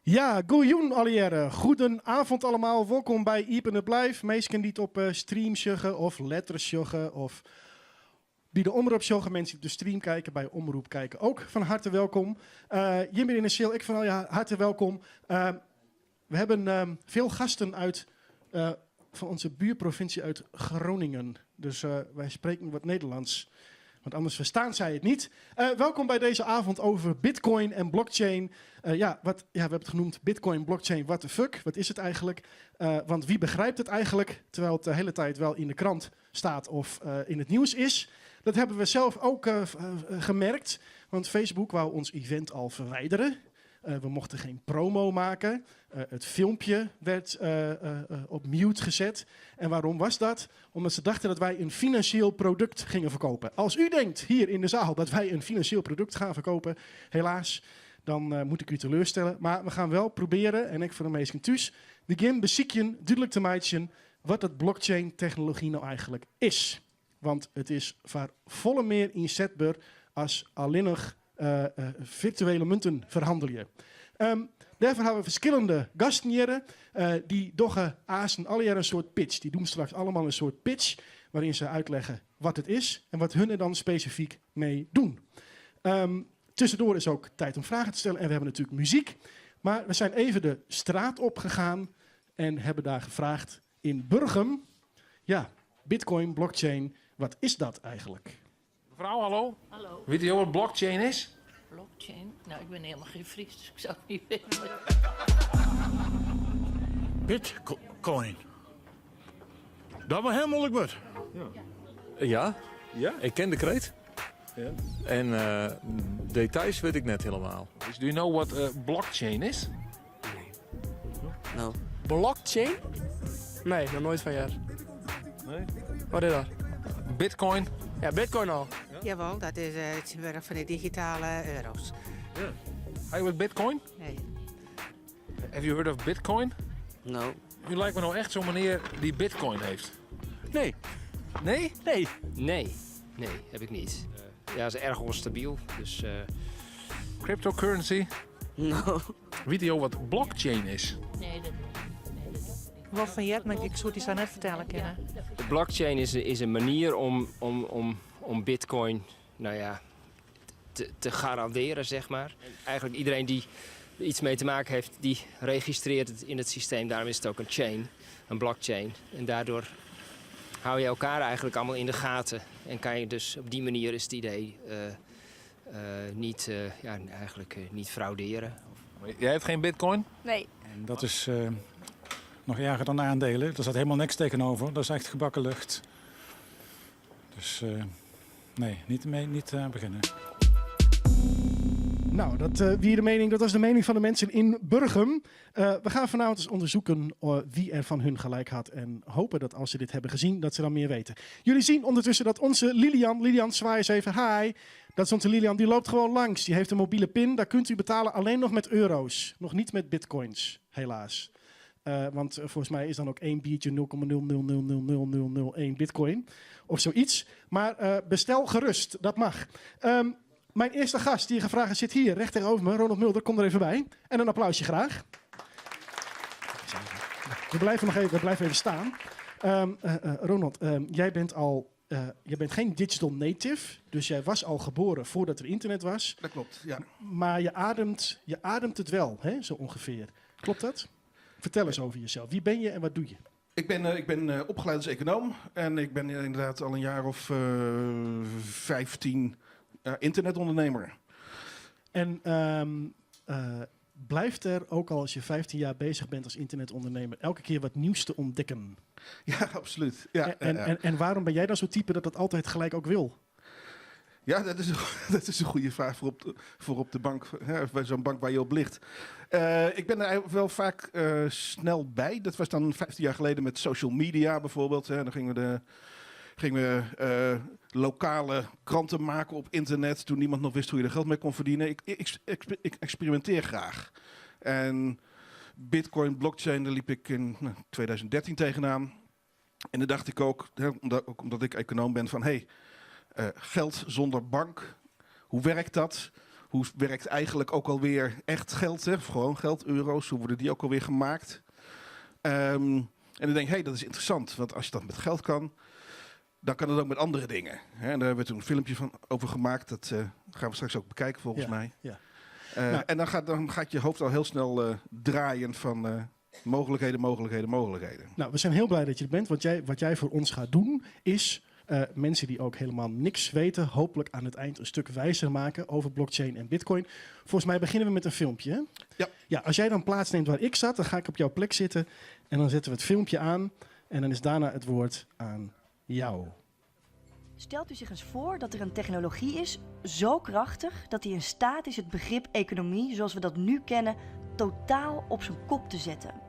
Ja, goejûn allegearre. Goedenavond allemaal. Wolkom by Iepen Up Live. Minsken dy't op stream sjogge of letter sjogge of by de Omrop sjogge. Mensen die op de stream kijken, bij Omroep kijken ook van harte welkom. Jim yn de seal, ek fan allegear harte welkom. We hebben veel gasten uit van onze buurprovincie uit Groningen. Dus wij spreken wat Nederlands. Want anders verstaan zij het niet. Welkom bij deze avond over Bitcoin en blockchain. Ja, wat, ja, we hebben het genoemd Bitcoin, blockchain, what the fuck? Wat is het eigenlijk? Want wie begrijpt het eigenlijk? Terwijl het de hele tijd wel in de krant staat of in het nieuws is. Dat hebben we zelf ook gemerkt. Want Facebook wou ons event al verwijderen. We mochten geen promo maken. Het filmpje werd op mute gezet. En waarom was dat? Omdat ze dachten dat wij een financieel product gingen verkopen. Als u denkt hier in de zaal dat wij een financieel product gaan verkopen, helaas, dan moet ik u teleurstellen. Maar we gaan wel proberen, en ek foar de minsken thús, we gaan besykjen dúdlik te meitsjen wat dat blockchain technologie nou eigenlijk is. Want it is foar folle mear ynsetber as allinnich firtuele munten ferhannelje. Dêrfoar hawwe we ferskillende gasten hjir. Dy dogge aansten allegear in soart pitch. Die doen straks allemaal een soort pitch waarin ze uitleggen wat het is en wat hun er dan specifiek mee doen. Tussendoor is ook tijd om vragen te stellen en we hebben natuurlijk muziek. Maar we zijn even de straat opgegaan en hebben daar gevraagd in Burgum. Ja, Bitcoin, blockchain, wat is dat eigenlijk? Mevrouw, hallo. Hallo. Witte jo wat blockchain is? Blockchain? Nou, ik ben helemaal geen Fries, dus ik zou het niet weten. Bitcoin. Dat was heel moeilijk wurd. Ja. Ja? Ik ken de kreet. Ja. En details wit ik net hielendal. Dus do you know what blockchain is? Nee. No. Blockchain? Nee, noch noait fan heard. Nee? Wat is dat? Bitcoin? Ja, bitcoin al. Ja? Jawel, dat is it wurk fan de digitale euro's. Ja. Ha je wat bitcoin? Nee. Have you heard of bitcoin? No. U lijkt me nou echt zo'n meneer die bitcoin heeft. Nee. Nee? Nee. Nee. Nee, heb ik niet. Ja, is erg onstabiel. Dus, Cryptocurrency? No. Witte jo wat blockchain is? Nee, dat nee, dat niet. Wol fan heard, mar ik soe it dy sa net fertelle kinne. De blockchain is een manier om bitcoin, nou ja, te garanderen, zeg maar. Eigenlijk iedereen die er iets mee te maken heeft, die registreert het in het systeem. Daarom is het ook een chain, een blockchain. En daardoor hou je elkaar eigenlijk allemaal in de gaten. En kan je dus op die manier is het idee niet, ja, eigenlijk, niet frauderen. Jij hebt geen bitcoin? Nee. En dat is nog erger dan aandelen. Er zat helemaal niks tegenover. Dat is echt gebakken lucht. Dus nee, niet mee, niet beginnen. Nou, dat wie de mening, dat was de mening van de mensen in Burgum. We gaan vanavond eens onderzoeken wie er van hun gelijk had. En hopen dat als ze dit hebben gezien, dat ze dan meer weten. Jullie zien ondertussen dat onze Lilian, Lilian zwaai eens even, hi. Dat is onze Lilian, die loopt gewoon langs. Die heeft een mobiele pin, daar kunt u betalen alleen nog met euro's. Nog niet met bitcoins, helaas. Want volgens mij is dan ook één biertje 0,000000001 bitcoin. Of zoiets. Maar bestel gerust, dat mag. Mijn eerste gast die je gaat vragen zit hier, recht tegenover me. Ronald Mulder, kom er even bij. En een applausje graag. We blijven nog even, we blijven even staan. Ronald, jij bent al, jij bent geen digital native, dus jij was al geboren voordat er internet was. Dat klopt, ja. Maar je ademt het wel, hè, zo ongeveer. Klopt dat? Vertel eens over jezelf. Wie ben je en wat doe je? Ik ben opgeleid als econoom en ik ben inderdaad al een jaar of 15 internetondernemer. En blijft er, ook al als je 15 jaar bezig bent als internetondernemer, elke keer wat nieuws te ontdekken? Ja, absoluut. Ja, ja. En waarom ben jij dan zo'n type dat dat altijd gelijk ook wil? Ja, dat is een goede vraag voor op de bank, hè, bij zo'n bank waar je op ligt. Ik ben er eigenlijk wel vaak snel bij. Dat was dan 15 jaar geleden met social media bijvoorbeeld. Hè. Dan gingen we lokale kranten maken op internet. Toen niemand nog wist hoe je er geld mee kon verdienen. Ik experimenteer graag. En Bitcoin, blockchain, daar liep ik in, nou, 2013 tegenaan. En dan dacht ik ook, hè, ook omdat ik econoom ben, van hey, geld zonder bank, hoe werkt dat? Hoe werkt eigenlijk ook alweer echt geld, hè? Of gewoon geld, euro's, hoe worden die ook alweer gemaakt? En dan denk ik, hey, dat is interessant, want als je dat met geld kan, dan kan het ook met andere dingen. Hè? En daar hebben we toen een filmpje van over gemaakt. Dat gaan we straks ook bekijken volgens mij. En dan gaat je hoofd al heel snel draaien van mogelijkheden, mogelijkheden, mogelijkheden. Nou, we zijn heel blij dat je er bent. Want wat jij voor ons gaat doen is mensen die ook helemaal niks weten, hopelijk aan het eind een stuk wijzer maken over blockchain en bitcoin. Volgens mij beginnen we met een filmpje, hè? Ja. Ja, als jij dan plaatsneemt waar ik zat, dan ga ik op jouw plek zitten en dan zetten we het filmpje aan en dan is daarna het woord aan jou. Stelt u zich eens voor dat er een technologie is zo krachtig dat die in staat is het begrip economie zoals we dat nu kennen totaal op zijn kop te zetten.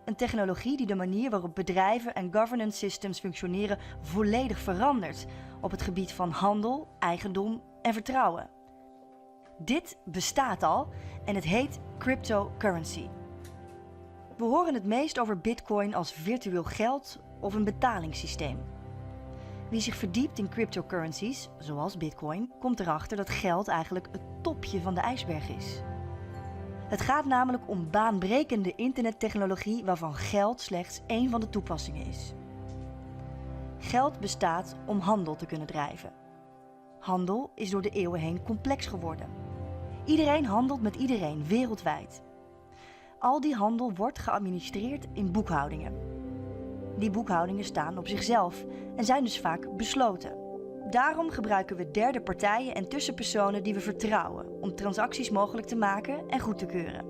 Een technologie die de manier waarop bedrijven en governance systems functioneren volledig verandert op het gebied van handel, eigendom en vertrouwen. Dit bestaat al en het heet cryptocurrency. We horen het meest over bitcoin als virtueel geld of een betalingssysteem. Wie zich verdiept in cryptocurrencies, zoals bitcoin, komt erachter dat geld eigenlijk het topje van de ijsberg is. Het gaat namelijk om baanbrekende internettechnologie waarvan geld slechts één van de toepassingen is. Geld bestaat om handel te kunnen drijven. Handel is door de eeuwen heen complex geworden. Iedereen handelt met iedereen wereldwijd. Al die handel wordt geadministreerd in boekhoudingen. Die boekhoudingen staan op zichzelf en zijn dus vaak besloten. Daarom gebruiken we derde partijen en tussenpersonen die we vertrouwen om transacties mogelijk te maken en goed te keuren.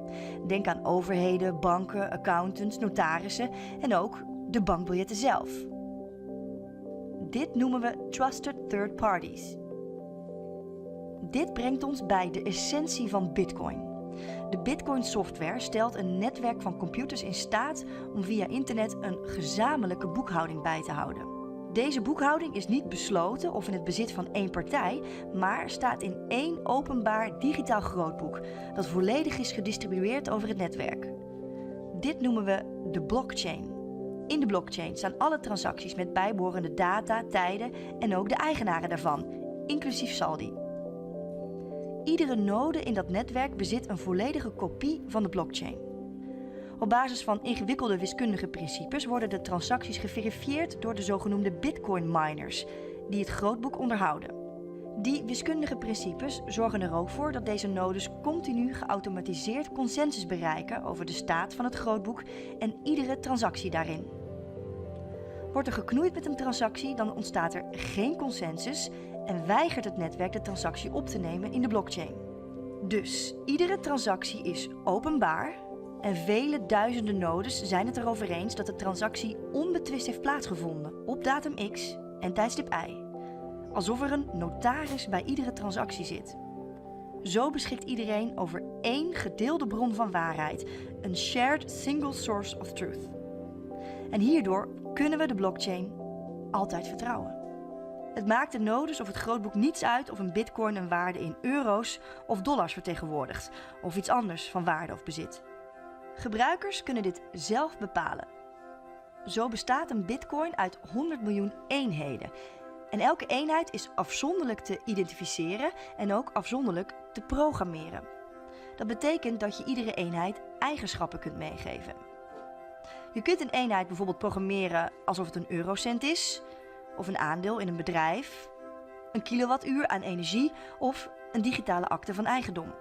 Denk aan overheden, banken, accountants, notarissen en ook de bankbiljetten zelf. Dit noemen we trusted third parties. Dit brengt ons bij de essentie van Bitcoin. De Bitcoin software stelt een netwerk van computers in staat om via internet een gezamenlijke boekhouding bij te houden. Deze boekhouding is niet besloten of in het bezit van één partij, maar staat in één openbaar digitaal grootboek dat volledig is gedistribueerd over het netwerk. Dit noemen we de blockchain. In de blockchain staan alle transacties met bijbehorende data, tijden en ook de eigenaren daarvan, inclusief saldi. Iedere node in dat netwerk bezit een volledige kopie van de blockchain. Op basis van ingewikkelde wiskundige principes worden de transacties geverifieerd door de zogenoemde bitcoin miners, die het grootboek onderhouden. Die wiskundige principes zorgen er ook voor dat deze nodes continu geautomatiseerd consensus bereiken over de staat van het grootboek en iedere transactie daarin. Wordt er geknoeid met een transactie, dan ontstaat er geen consensus en weigert het netwerk de transactie op te nemen in de blockchain. Dus iedere transactie is openbaar en vele duizenden nodes zijn het erover eens dat de transactie onbetwist heeft plaatsgevonden op datum X en tijdstip Y. Alsof er een notaris bij iedere transactie zit. Zo beschikt iedereen over één gedeelde bron van waarheid, een shared single source of truth. En hierdoor kunnen we de blockchain altijd vertrouwen. Het maakt de nodes of het grootboek niets uit of een bitcoin een waarde in euro's of dollars vertegenwoordigt, of iets anders van waarde of bezit. Gebruikers kunnen dit zelf bepalen. Zo bestaat een bitcoin uit 100 miljoen eenheden. En elke eenheid is afzonderlijk te identificeren en ook afzonderlijk te programmeren. Dat betekent dat je iedere eenheid eigenschappen kunt meegeven. Je kunt een eenheid bijvoorbeeld programmeren alsof het een eurocent is, of een aandeel in een bedrijf, een kilowattuur aan energie of een digitale akte van eigendom.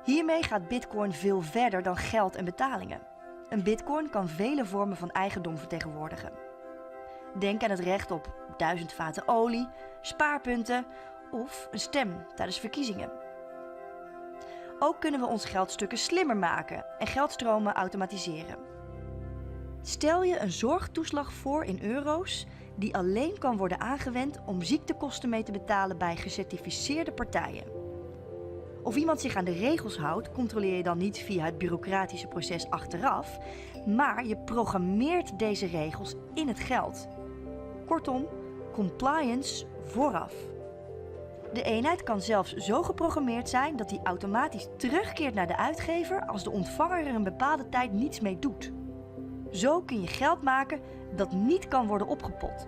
Hiermee gaat Bitcoin veel verder dan geld en betalingen. Een bitcoin kan vele vormen van eigendom vertegenwoordigen. Denk aan het recht op 1000 vaten olie, spaarpunten of een stem tijdens verkiezingen. Ook kunnen we ons geld stukken slimmer maken en geldstromen automatiseren. Stel je een zorgtoeslag voor in euro's die alleen kan worden aangewend om ziektekosten mee te betalen bij gecertificeerde partijen. Of iemand zich aan de regels houdt, controleer je dan niet via het bureaucratische proces achteraf, maar je programmeert deze regels in het geld. Kortom, compliance vooraf. De eenheid kan zelfs zo geprogrammeerd zijn dat die automatisch terugkeert naar de uitgever als de ontvanger er een bepaalde tijd niets mee doet. Zo kun je geld maken dat niet kan worden opgepot.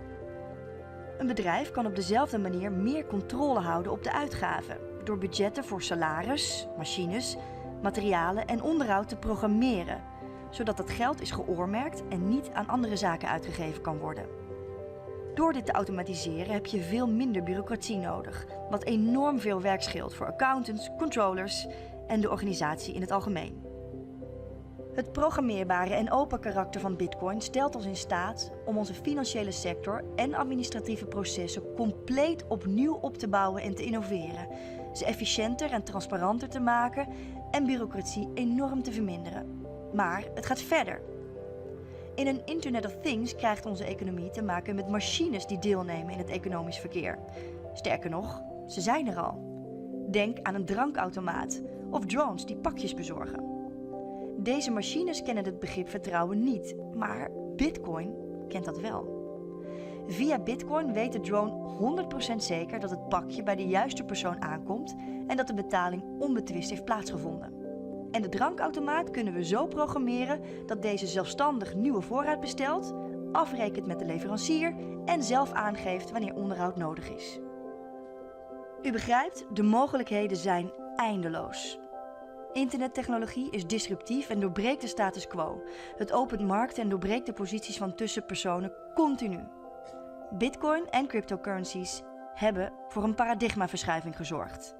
Een bedrijf kan op dezelfde manier meer controle houden op de uitgaven. door budgetten voor salaris, machines, materialen en onderhoud te programmeren, zodat dat geld is geoormerkt en niet aan andere zaken uitgegeven kan worden. Door dit te automatiseren heb je veel minder bureaucratie nodig, wat enorm veel werk scheelt voor accountants, controllers en de organisatie in het algemeen. Het programmeerbare en open karakter van Bitcoin stelt ons in staat om onze financiële sector en administratieve processen compleet opnieuw op te bouwen en te innoveren, ze efficiënter en transparanter te maken en bureaucratie enorm te verminderen. Maar het gaat verder. In een Internet of Things krijgt onze economie te maken met machines die deelnemen in het economisch verkeer. Sterker nog, ze zijn er al. Denk aan een drankautomaat of drones die pakjes bezorgen. Deze machines kennen het begrip vertrouwen niet, maar Bitcoin kent dat wel. Via Bitcoin weet de drone 100% zeker dat het pakje bij de juiste persoon aankomt en dat de betaling onbetwist heeft plaatsgevonden. En de drankautomaat kunnen we zo programmeren dat deze zelfstandig nieuwe voorraad bestelt, afrekent met de leverancier en zelf aangeeft wanneer onderhoud nodig is. U begrijpt, de mogelijkheden zijn eindeloos. Internettechnologie is disruptief en doorbreekt de status quo. Het opent markten en doorbreekt de posities van tussenpersonen continu. Bitcoin en cryptocurrencies hebben voor een paradigmaverschuiving gezorgd.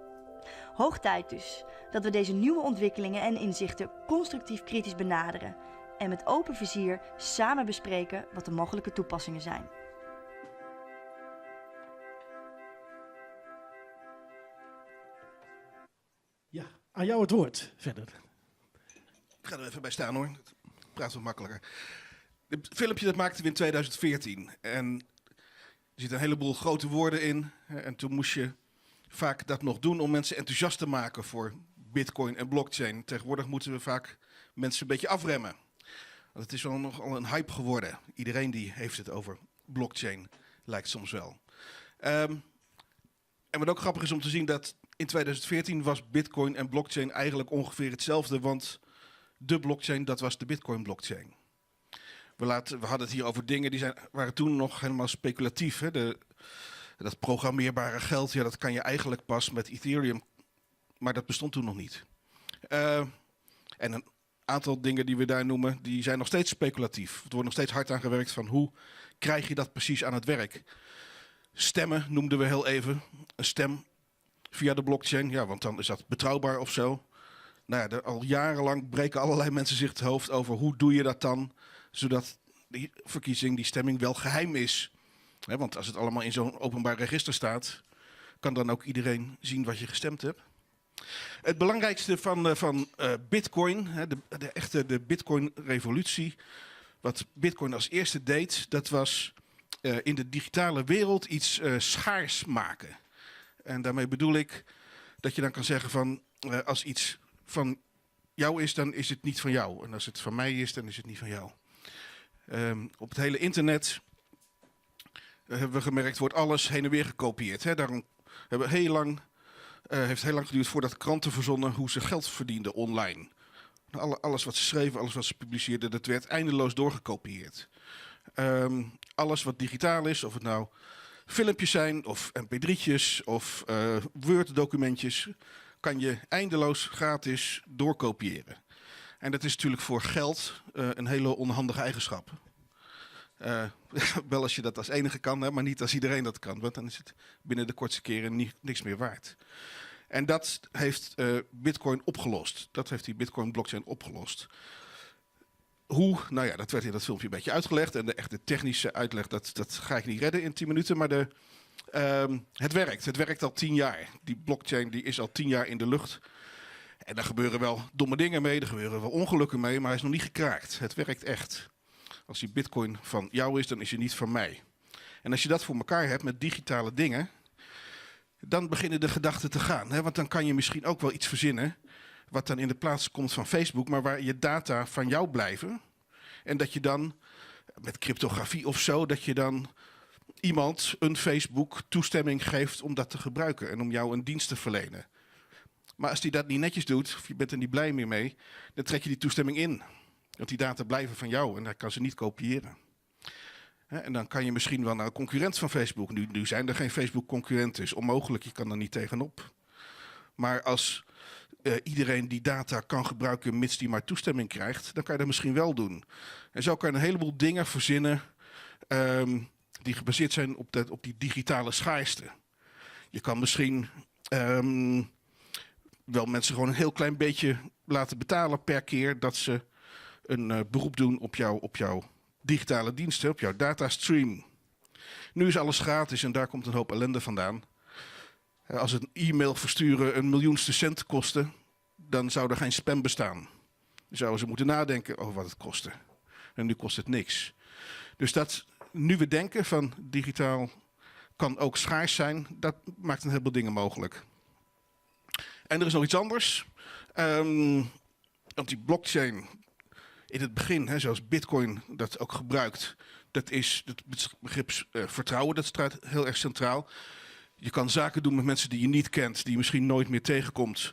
Hoog tijd dus dat we deze nieuwe ontwikkelingen en inzichten constructief kritisch benaderen en met open vizier samen bespreken wat de mogelijke toepassingen zijn. Ja, aan jou het woord verder. Ik ga er even bij staan hoor. Dat praat wat makkelijker. Het filmpje dat maakten we in 2014. En er zitten een heleboel grote woorden in. En toen moest je vaak dat nog doen om mensen enthousiast te maken voor bitcoin en blockchain. Tegenwoordig moeten we vaak mensen een beetje afremmen. Want het is wel nogal een hype geworden. Iedereen die heeft het over blockchain, lijkt soms wel. En wat ook grappig is om te zien, dat in 2014 was bitcoin en blockchain eigenlijk ongeveer hetzelfde. Want de blockchain, dat was de bitcoin blockchain. We hadden het hier over dingen die waren toen nog helemaal speculatief. Hè? Dat programmeerbare geld, ja, dat kan je eigenlijk pas met Ethereum. Maar dat bestond toen nog niet. En een aantal dingen die we daar noemen, die zijn nog steeds speculatief. Er wordt nog steeds hard aan gewerkt van hoe krijg je dat precies aan het werk. Stemmen noemden we heel even. Een stem via de blockchain, ja, want dan is dat betrouwbaar of zo. Al jarenlang breken allerlei mensen zich het hoofd over hoe doe je dat dan, zodat die verkiezing, die stemming wel geheim is. Hè, want als het allemaal in zo'n openbaar register staat, kan dan ook iedereen zien wat je gestemd hebt. Het belangrijkste van Bitcoin, hè, de echte de Bitcoin-revolutie, wat Bitcoin als eerste deed, dat was in de digitale wereld iets schaars maken. En daarmee bedoel ik dat je dan kan zeggen van, als iets van jou is, dan is het niet van jou. En als het van mij is, dan is het niet van jou. Op het hele internet hebben we gemerkt, wordt alles heen en weer gekopieerd. Hè? Daarom hebben heel lang, heeft het heel lang geduurd voordat kranten verzonnen hoe ze geld verdienden online. Alles wat ze schreven, alles wat ze publiceerden, dat werd eindeloos doorgekopieerd. Alles wat digitaal is, of het nou filmpjes zijn, of mp3'tjes, of Word-documentjes, kan je eindeloos gratis doorkopiëren. En dat is natuurlijk voor geld een hele onhandige eigenschap. Wel als je dat als enige kan, hè, maar niet als iedereen dat kan. Want dan is het binnen de kortste keren niks meer waard. En dat heeft Bitcoin opgelost. Dat heeft die Bitcoin blockchain opgelost. Hoe? Dat werd in dat filmpje een beetje uitgelegd. En de echte technische uitleg, dat ga ik niet redden in 10 minuten. Maar het werkt. Het werkt al 10 jaar. Die blockchain die is al 10 jaar in de lucht. En daar gebeuren wel domme dingen mee, er gebeuren wel ongelukken mee, maar hij is nog niet gekraakt. Het werkt echt. Als die bitcoin van jou is, dan is hij niet van mij. En als je dat voor elkaar hebt met digitale dingen, dan beginnen de gedachten te gaan. Hè? Want dan kan je misschien ook wel iets verzinnen wat dan in de plaats komt van Facebook, maar waar je data van jou blijven. En dat je dan, met cryptografie of zo, dat je dan iemand een Facebook toestemming geeft om dat te gebruiken en om jou een dienst te verlenen. Maar als die dat niet netjes doet, of je bent er niet blij meer mee, dan trek je die toestemming in. Want die data blijven van jou en hij kan ze niet kopiëren. Hè, en dan kan je misschien wel naar een concurrent van Facebook. Nu zijn er geen Facebook-concurrenten, is onmogelijk, je kan er niet tegenop. Maar als iedereen die data kan gebruiken, mits die maar toestemming krijgt, dan kan je dat misschien wel doen. En zo kan je een heleboel dingen verzinnen die gebaseerd zijn op die digitale schaarste. Je kan misschien wel mensen gewoon een heel klein beetje laten betalen per keer dat ze een beroep doen op jouw digitale diensten, op jouw datastream. Nu is alles gratis en daar komt een hoop ellende vandaan. Als het e-mail versturen een miljoenste cent kostte, dan zou er geen spam bestaan. Dan zouden ze moeten nadenken over wat het kostte. En nu kost het niks. Dus dat nu we denken van digitaal kan ook schaars zijn, dat maakt een heleboel dingen mogelijk. En er is nog iets anders. Want die blockchain in het begin, hè, zoals Bitcoin dat ook gebruikt, dat is het begrip vertrouwen, dat staat heel erg centraal. Je kan zaken doen met mensen die je niet kent, die je misschien nooit meer tegenkomt.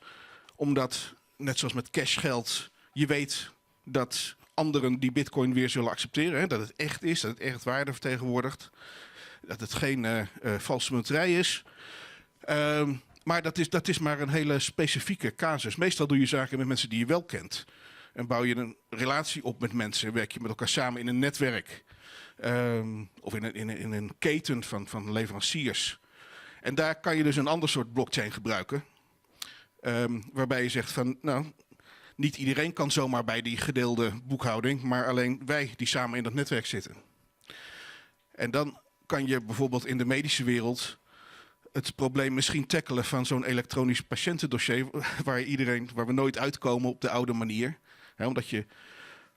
Omdat, net zoals met cashgeld, je weet dat anderen die bitcoin weer zullen accepteren. Hè, dat het echt is, dat het echt waarde vertegenwoordigt. Dat het geen valse munterij is. Maar dat is maar een hele specifieke casus. Meestal doe je zaken met mensen die je wel kent. En bouw je een relatie op met mensen. Werk je met elkaar samen in een netwerk. Of in een keten van leveranciers. En daar kan je dus een ander soort blockchain gebruiken. Waarbij je zegt van, niet iedereen kan zomaar bij die gedeelde boekhouding, maar alleen wij die samen in dat netwerk zitten. En dan kan je bijvoorbeeld in de medische wereld het probleem misschien tackelen van zo'n elektronisch patiëntendossier, waar we nooit uitkomen op de oude manier. Hè, omdat je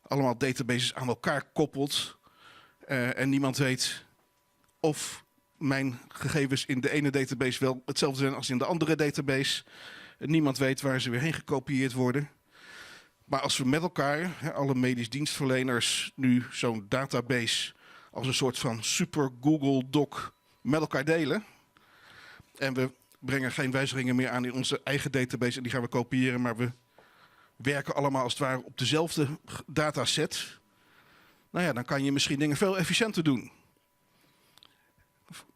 allemaal databases aan elkaar koppelt en niemand weet of mijn gegevens in de ene database wel hetzelfde zijn als in de andere database. Niemand weet waar ze weer heen gekopieerd worden. Maar als we met elkaar, hè, alle medisch dienstverleners, nu zo'n database als een soort van super Google Doc met elkaar delen. En we brengen geen wijzigingen meer aan in onze eigen database en die gaan we kopiëren, maar we werken allemaal als het ware op dezelfde dataset. Dan kan je misschien dingen veel efficiënter doen.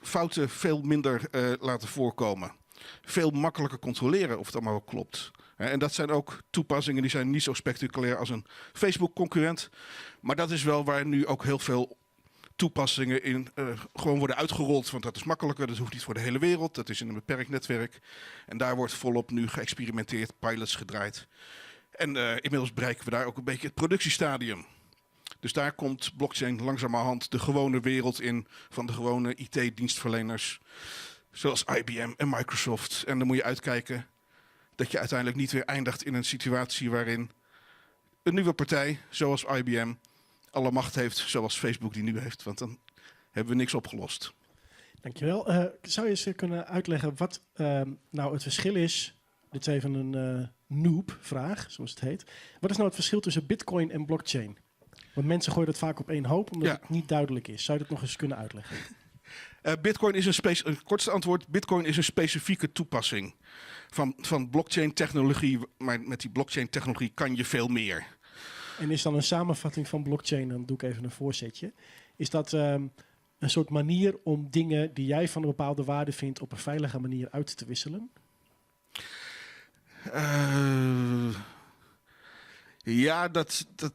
Fouten veel minder laten voorkomen. Veel makkelijker controleren of het allemaal wel klopt. En dat zijn ook toepassingen die zijn niet zo spectaculair als een Facebook-concurrent. Maar dat is wel waar nu ook heel veel toepassingen in gewoon worden uitgerold. Want dat is makkelijker, dat hoeft niet voor de hele wereld. Dat is in een beperkt netwerk. En daar wordt volop nu geëxperimenteerd, pilots gedraaid. En inmiddels bereiken we daar ook een beetje het productiestadium. Dus daar komt blockchain langzamerhand de gewone wereld in van de gewone I T-dienstverleners. Zoals IBM en Microsoft. En dan moet je uitkijken dat je uiteindelijk niet weer eindigt in een situatie waarin een nieuwe partij, zoals IBM, alle macht heeft zoals Facebook die nu heeft. Want dan hebben we niks opgelost. Dankjewel. Zou je eens kunnen uitleggen wat nou het verschil is? Dit is even een noob-vraag, zoals het heet. Wat is nou het verschil tussen bitcoin en blockchain? Want mensen gooien dat vaak op één hoop, omdat het niet duidelijk is. Zou je dat nog eens kunnen uitleggen? Bitcoin is een een kortste antwoord. Bitcoin is een specifieke toepassing van blockchain-technologie. Maar met die blockchain-technologie kan je veel meer. En is dan een samenvatting van blockchain, dan doe ik even een voorzetje. Is dat een soort manier om dingen die jij van een bepaalde waarde vindt op een veilige manier uit te wisselen? Ja,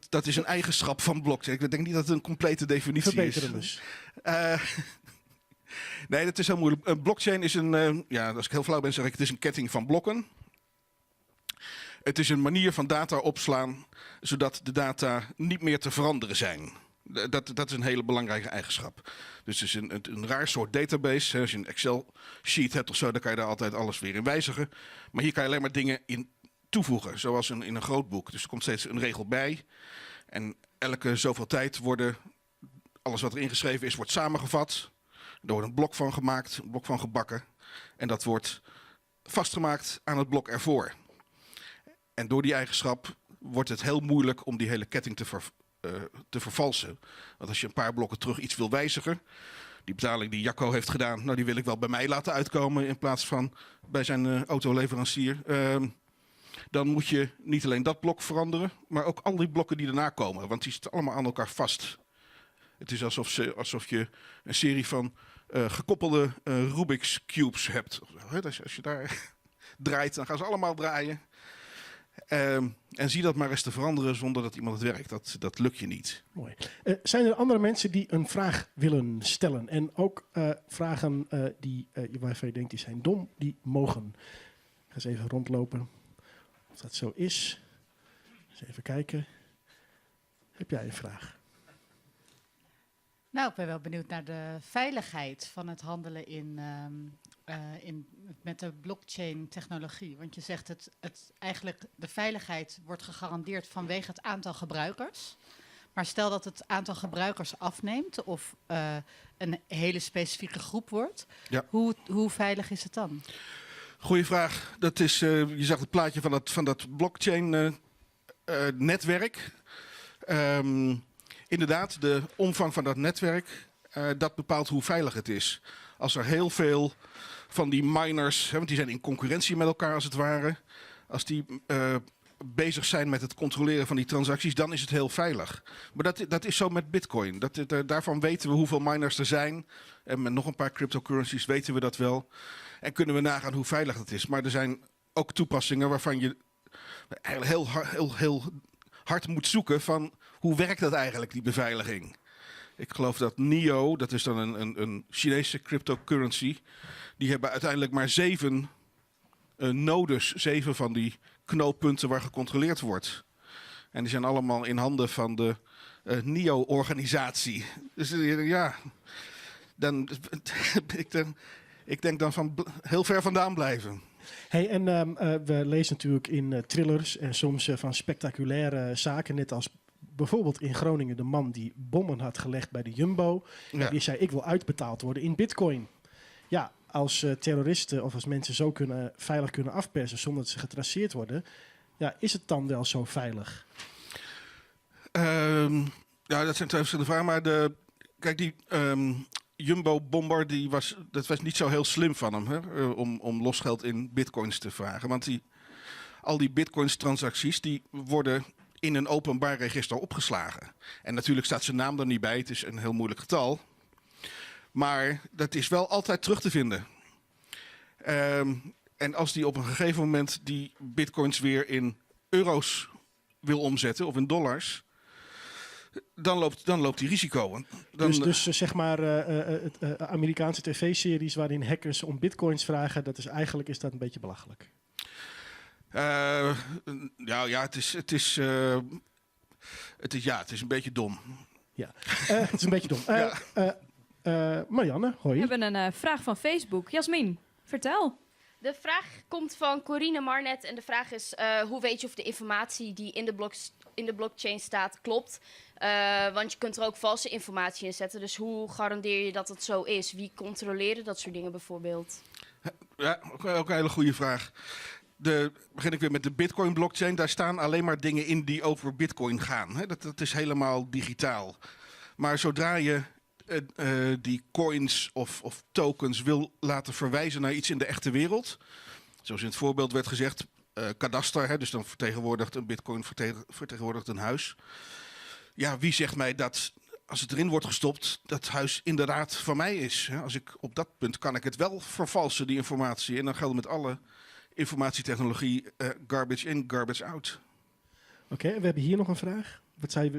dat is een eigenschap van blockchain. Ik denk niet dat het een complete definitie is. Verbeter hem eens. Nee, dat is heel moeilijk. Een blockchain is een, ja, als ik heel flauw ben, zeg ik, het is een ketting van blokken. Het is een manier van data opslaan, zodat de data niet meer te veranderen zijn. Dat is een hele belangrijke eigenschap. Dus het is een raar soort database. Hè. Als je een Excel-sheet hebt of zo, dan kan je daar altijd alles weer in wijzigen. Maar hier kan je alleen maar dingen in toevoegen, zoals in een groot boek. Dus er komt steeds een regel bij. En elke zoveel tijd worden alles wat er ingeschreven is, wordt samengevat. Er wordt een blok van gemaakt, een blok van gebakken. En dat wordt vastgemaakt aan het blok ervoor. En door die eigenschap wordt het heel moeilijk om die hele ketting te vervalsen. Want als je een paar blokken terug iets wil wijzigen, die betaling die Jacco heeft gedaan, die wil ik wel bij mij laten uitkomen in plaats van bij zijn autoleverancier. Dan moet je niet alleen dat blok veranderen, maar ook al die blokken die daarna komen. Want die zitten allemaal aan elkaar vast. Het is alsof je een serie van gekoppelde Rubik's Cubes hebt. Als je daar draait, dan gaan ze allemaal draaien. En zie dat maar eens te veranderen zonder dat iemand het werkt. Dat lukt je niet. Mooi. Zijn er andere mensen die een vraag willen stellen? En ook vragen die waarvan je denkt die zijn dom, die mogen. Ik ga eens even rondlopen of dat zo is. Eens even kijken. Heb jij een vraag? Nou, ik ben wel benieuwd naar de veiligheid van het handelen met de blockchain-technologie. Want je zegt het eigenlijk de veiligheid wordt gegarandeerd vanwege het aantal gebruikers. Maar stel dat het aantal gebruikers afneemt of een hele specifieke groep wordt. Hoe veilig is het dan? Goeie vraag. Je zag het plaatje van dat blockchain netwerk. Inderdaad, de omvang van dat netwerk, dat bepaalt hoe veilig het is. Als er heel veel van die miners, hè, want die zijn in concurrentie met elkaar als het ware, als die bezig zijn met het controleren van die transacties, dan is het heel veilig. Maar dat is zo met Bitcoin. Daarvan weten we hoeveel miners er zijn. En met nog een paar cryptocurrencies weten we dat wel. En kunnen we nagaan hoe veilig dat is. Maar er zijn ook toepassingen waarvan je eigenlijk heel, heel, heel hard moet zoeken van hoe werkt dat eigenlijk, die beveiliging. Ik geloof dat NEO, dat is dan een Chinese cryptocurrency, die hebben uiteindelijk maar zeven nodes, zeven van die knooppunten waar gecontroleerd wordt. En die zijn allemaal in handen van de NEO-organisatie. Dus ja, ik denk dan van heel ver vandaan blijven. Hey, en we lezen natuurlijk in thrillers en soms van spectaculaire zaken, net als bijvoorbeeld in Groningen de man die bommen had gelegd bij de Jumbo. Die zei, ik wil uitbetaald worden in bitcoin. Ja, als terroristen of als mensen zo veilig kunnen afpersen zonder dat ze getraceerd worden, ja, is het dan wel zo veilig? Ja, dat zijn twee verschillende vragen. Maar kijk, die Jumbo-bomber, dat was niet zo heel slim van hem, hè, om losgeld in bitcoins te vragen. Want al die bitcoins-transacties die worden in een openbaar register opgeslagen. En natuurlijk staat zijn naam er niet bij, het is een heel moeilijk getal. Maar dat is wel altijd terug te vinden. En als die op een gegeven moment die bitcoins weer in euro's wil omzetten of in dollars, dan loopt die risico. Dan, Dus zeg maar het Amerikaanse tv-series waarin hackers om bitcoins vragen, eigenlijk is dat een beetje belachelijk. Ja, ja, het is een beetje dom. Ja, het is een beetje dom. Marianne, hoi. We hebben een vraag van Facebook. Jasmin, vertel. De vraag komt van Corine Marnet en de vraag is: hoe weet je of de informatie die in de blockchain staat klopt? Want je kunt er ook valse informatie in zetten. Dus hoe garandeer je dat het zo is? Wie controleert dat soort dingen bijvoorbeeld? Ja, ook een hele goede vraag. Begin ik weer met de Bitcoin blockchain. Daar staan alleen maar dingen in die over Bitcoin gaan. Hè. Dat is helemaal digitaal. Maar zodra je die coins of tokens wil laten verwijzen naar iets in de echte wereld, zoals in het voorbeeld werd gezegd, kadaster, hè, dus dan vertegenwoordigt een bitcoin vertegenwoordigt een huis. Ja, wie zegt mij dat als het erin wordt gestopt, dat huis inderdaad van mij is? Hè? Als ik op dat punt kan ik het wel vervalsen, die informatie. En dan geldt met alle informatietechnologie garbage in, garbage out. Oké, we hebben hier nog een vraag.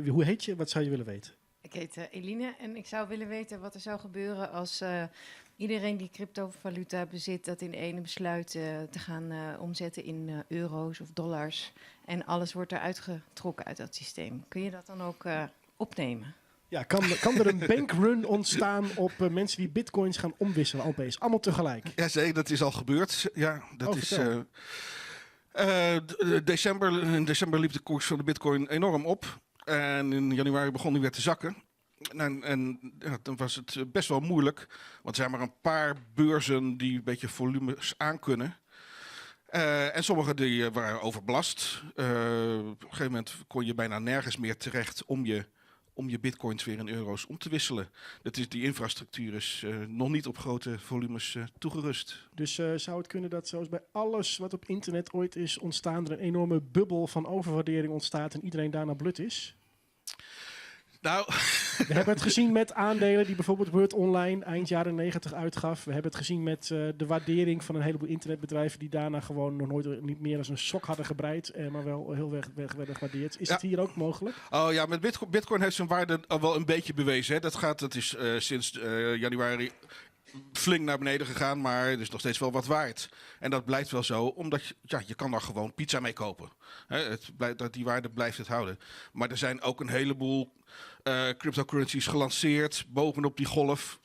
Hoe heet je? Wat zou je willen weten? Ik heet Eline en ik zou willen weten wat er zou gebeuren als iedereen die cryptovaluta bezit, dat in ene besluit te gaan omzetten in euro's of dollars. En alles wordt eruit getrokken uit dat systeem. Kun je dat dan ook opnemen? Ja, kan er een bankrun ontstaan op mensen die bitcoins gaan omwisselen opeens? Allemaal tegelijk. Ja, zeker, dat is al gebeurd. Ja, dat Oh, is, vertel. in december liep de koers van de bitcoin enorm op. En in januari begon die weer te zakken. En ja, dan was het best wel moeilijk. Want er zijn maar een paar beurzen die een beetje volumes aankunnen. En sommige die waren overbelast. Op een gegeven moment kon je bijna nergens meer terecht om je bitcoins weer in euro's om te wisselen. Die infrastructuur is nog niet op grote volumes toegerust. Dus zou het kunnen dat zoals bij alles wat op internet ooit is ontstaan, er een enorme bubbel van overwaardering ontstaat en iedereen daarna blut is? Nou. We hebben het gezien met aandelen die bijvoorbeeld Word Online eind jaren 90 uitgaf. We hebben het gezien met de waardering van een heleboel internetbedrijven die daarna gewoon nog nooit niet meer als een sok hadden gebreid, maar wel heel erg werden gewaardeerd. Is het hier ook mogelijk? Oh ja, met Bitcoin heeft zijn waarde al wel een beetje bewezen. Hè. Dat is sinds januari flink naar beneden gegaan, maar het is nog steeds wel wat waard. En dat blijft wel zo, omdat je kan daar gewoon pizza mee kopen. Hè, die waarde blijft het houden. Maar er zijn ook een heleboel cryptocurrencies gelanceerd bovenop die golf,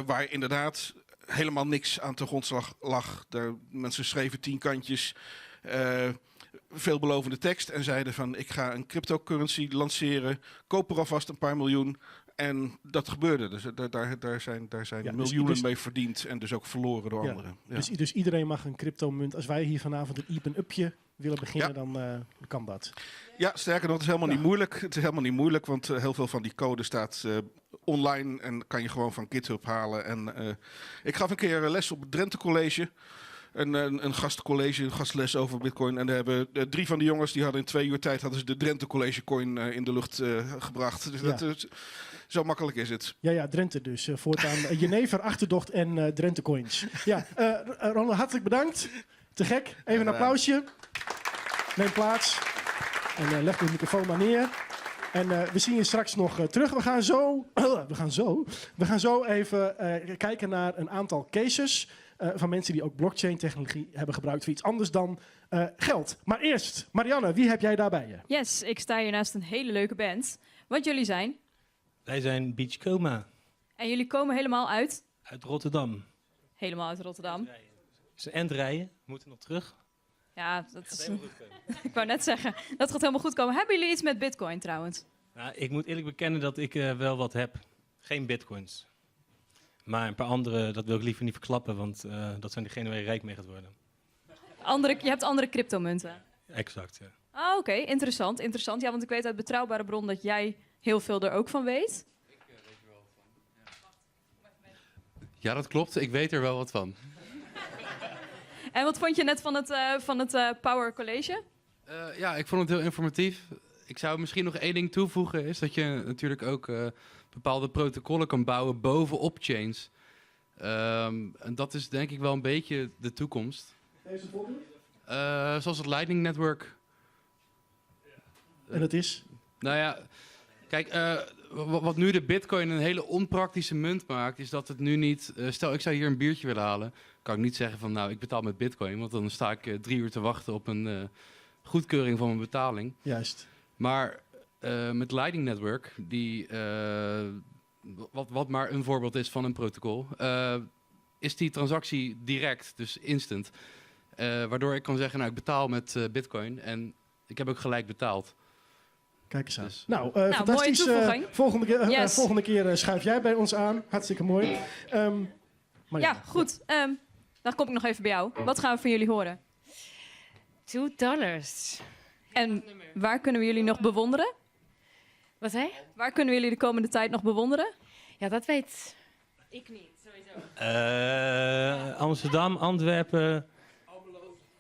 waar inderdaad helemaal niks aan te grondslag lag. Mensen schreven 10 kantjes, veelbelovende tekst en zeiden van ik ga een cryptocurrency lanceren, koop er alvast een paar miljoen. En dat gebeurde. Dus daar zijn miljoenen mee verdiend en dus ook verloren door anderen. Ja. Dus iedereen mag een cryptomunt. Als wij hier vanavond een Iepen Upje willen beginnen, dan kan dat. Ja, sterker nog, het is helemaal niet moeilijk. Het is helemaal niet moeilijk, want heel veel van die code staat online en kan je gewoon van GitHub halen. En ik gaf een keer les op het Drenthe College. Een gastcollege, een gastles over Bitcoin. En daar hebben 3 van de jongens, die hadden in 2 uur tijd hadden ze de Drenthe College Coin in de lucht gebracht. Dus zo makkelijk is het. Ja, ja, Drenthe dus. Voortaan Jenever, Achterdocht en Drenthe Coins. Ja, Ronald, hartelijk bedankt. Te gek. Even een Gedaan. applausje. Neem plaats. En leg de microfoon maar neer. En we zien je straks nog terug. We gaan zo, we gaan zo, we gaan zo even kijken naar een aantal cases van mensen die ook blockchain-technologie hebben gebruikt voor iets anders dan geld. Maar eerst, Marianne, wie heb jij daar bij je? Yes, ik sta hier naast een hele leuke band. Want jullie zijn? Wij zijn Beach Coma. En jullie komen helemaal uit? Uit Rotterdam. Helemaal uit Rotterdam. Ze endrijden, we moeten nog terug. Ja, dat Gaat is helemaal goed komen. Ik wou net zeggen, dat gaat helemaal goed komen. Hebben jullie iets met Bitcoin trouwens? Ik moet eerlijk bekennen dat ik wel wat heb. Geen Bitcoins. Maar een paar andere, dat wil ik liever niet verklappen, want dat zijn degenen waar je rijk mee gaat worden. Je hebt andere cryptomunten? Exact, ja. Ah, oké. Interessant, interessant. Ja, want ik weet uit betrouwbare bron dat jij heel veel er ook van weet. Ik weet er wel wat van, ja. Ja, dat klopt. Ik weet er wel wat van. En wat vond je net van het Power College? Ja, ik vond het heel informatief. Ik zou misschien nog één ding toevoegen, is dat je natuurlijk ook bepaalde protocollen kan bouwen bovenop chains. En dat is denk ik wel een beetje de toekomst. Even een voorbeeld? Zoals het Lightning Network. En dat is? Wat nu de Bitcoin een hele onpraktische munt maakt, is dat het nu niet... Stel, ik zou hier een biertje willen halen, kan ik niet zeggen van, nou, ik betaal met Bitcoin, want dan sta ik 3 uur te wachten op een goedkeuring van mijn betaling. Maar met Lightning Network, wat maar een voorbeeld is van een protocol, is die transactie direct, dus instant. Waardoor ik kan zeggen, nou, ik betaal met Bitcoin en ik heb ook gelijk betaald. Kijk eens aan. Dus Mooie Fantastisch. toevoeging. Volgende keer schuif jij bij ons aan. Hartstikke mooi. Marianne. Ja, goed. Dan kom ik nog even bij jou. Wat gaan we van jullie horen? Two dollars. En waar kunnen we jullie nog bewonderen? Wat zei je? Waar kunnen we jullie de komende tijd nog bewonderen? Ja, dat weet ik niet, sowieso. Amsterdam, Antwerpen,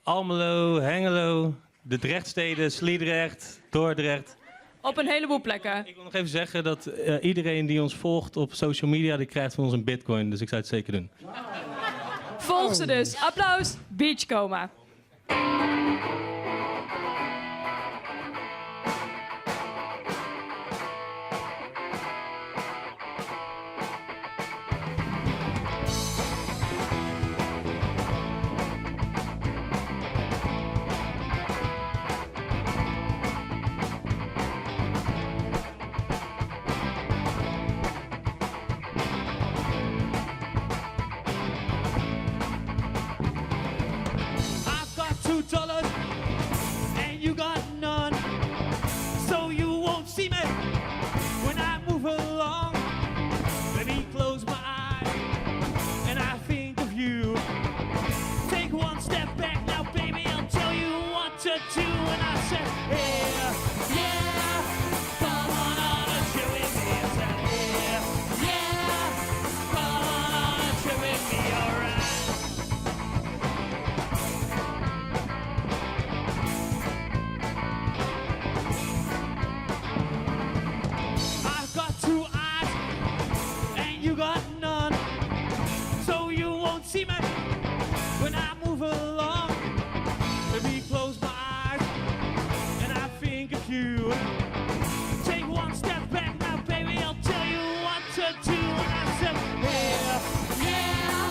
Almelo, Hengelo, de Drechtsteden, Sliedrecht, Dordrecht. Op een heleboel plekken. Ik wil nog even zeggen dat iedereen die ons volgt op social media, die krijgt van ons een bitcoin. Dus ik zou het zeker doen. Volg ze dus. Applaus, Beachcoma. $2 and you got none, so you won't see me when I move along. Let me close my eyes and I think of you. Take one step back now, baby, I'll tell you what to do. And I said, yeah, yeah, come on on a trip with me. I said, yeah, yeah, come on on a trip with me, all right. won't see me when I move along. Let me close my eyes and I think of you. Take one step back now, baby, I'll tell you what to do. And I said, yeah, yeah,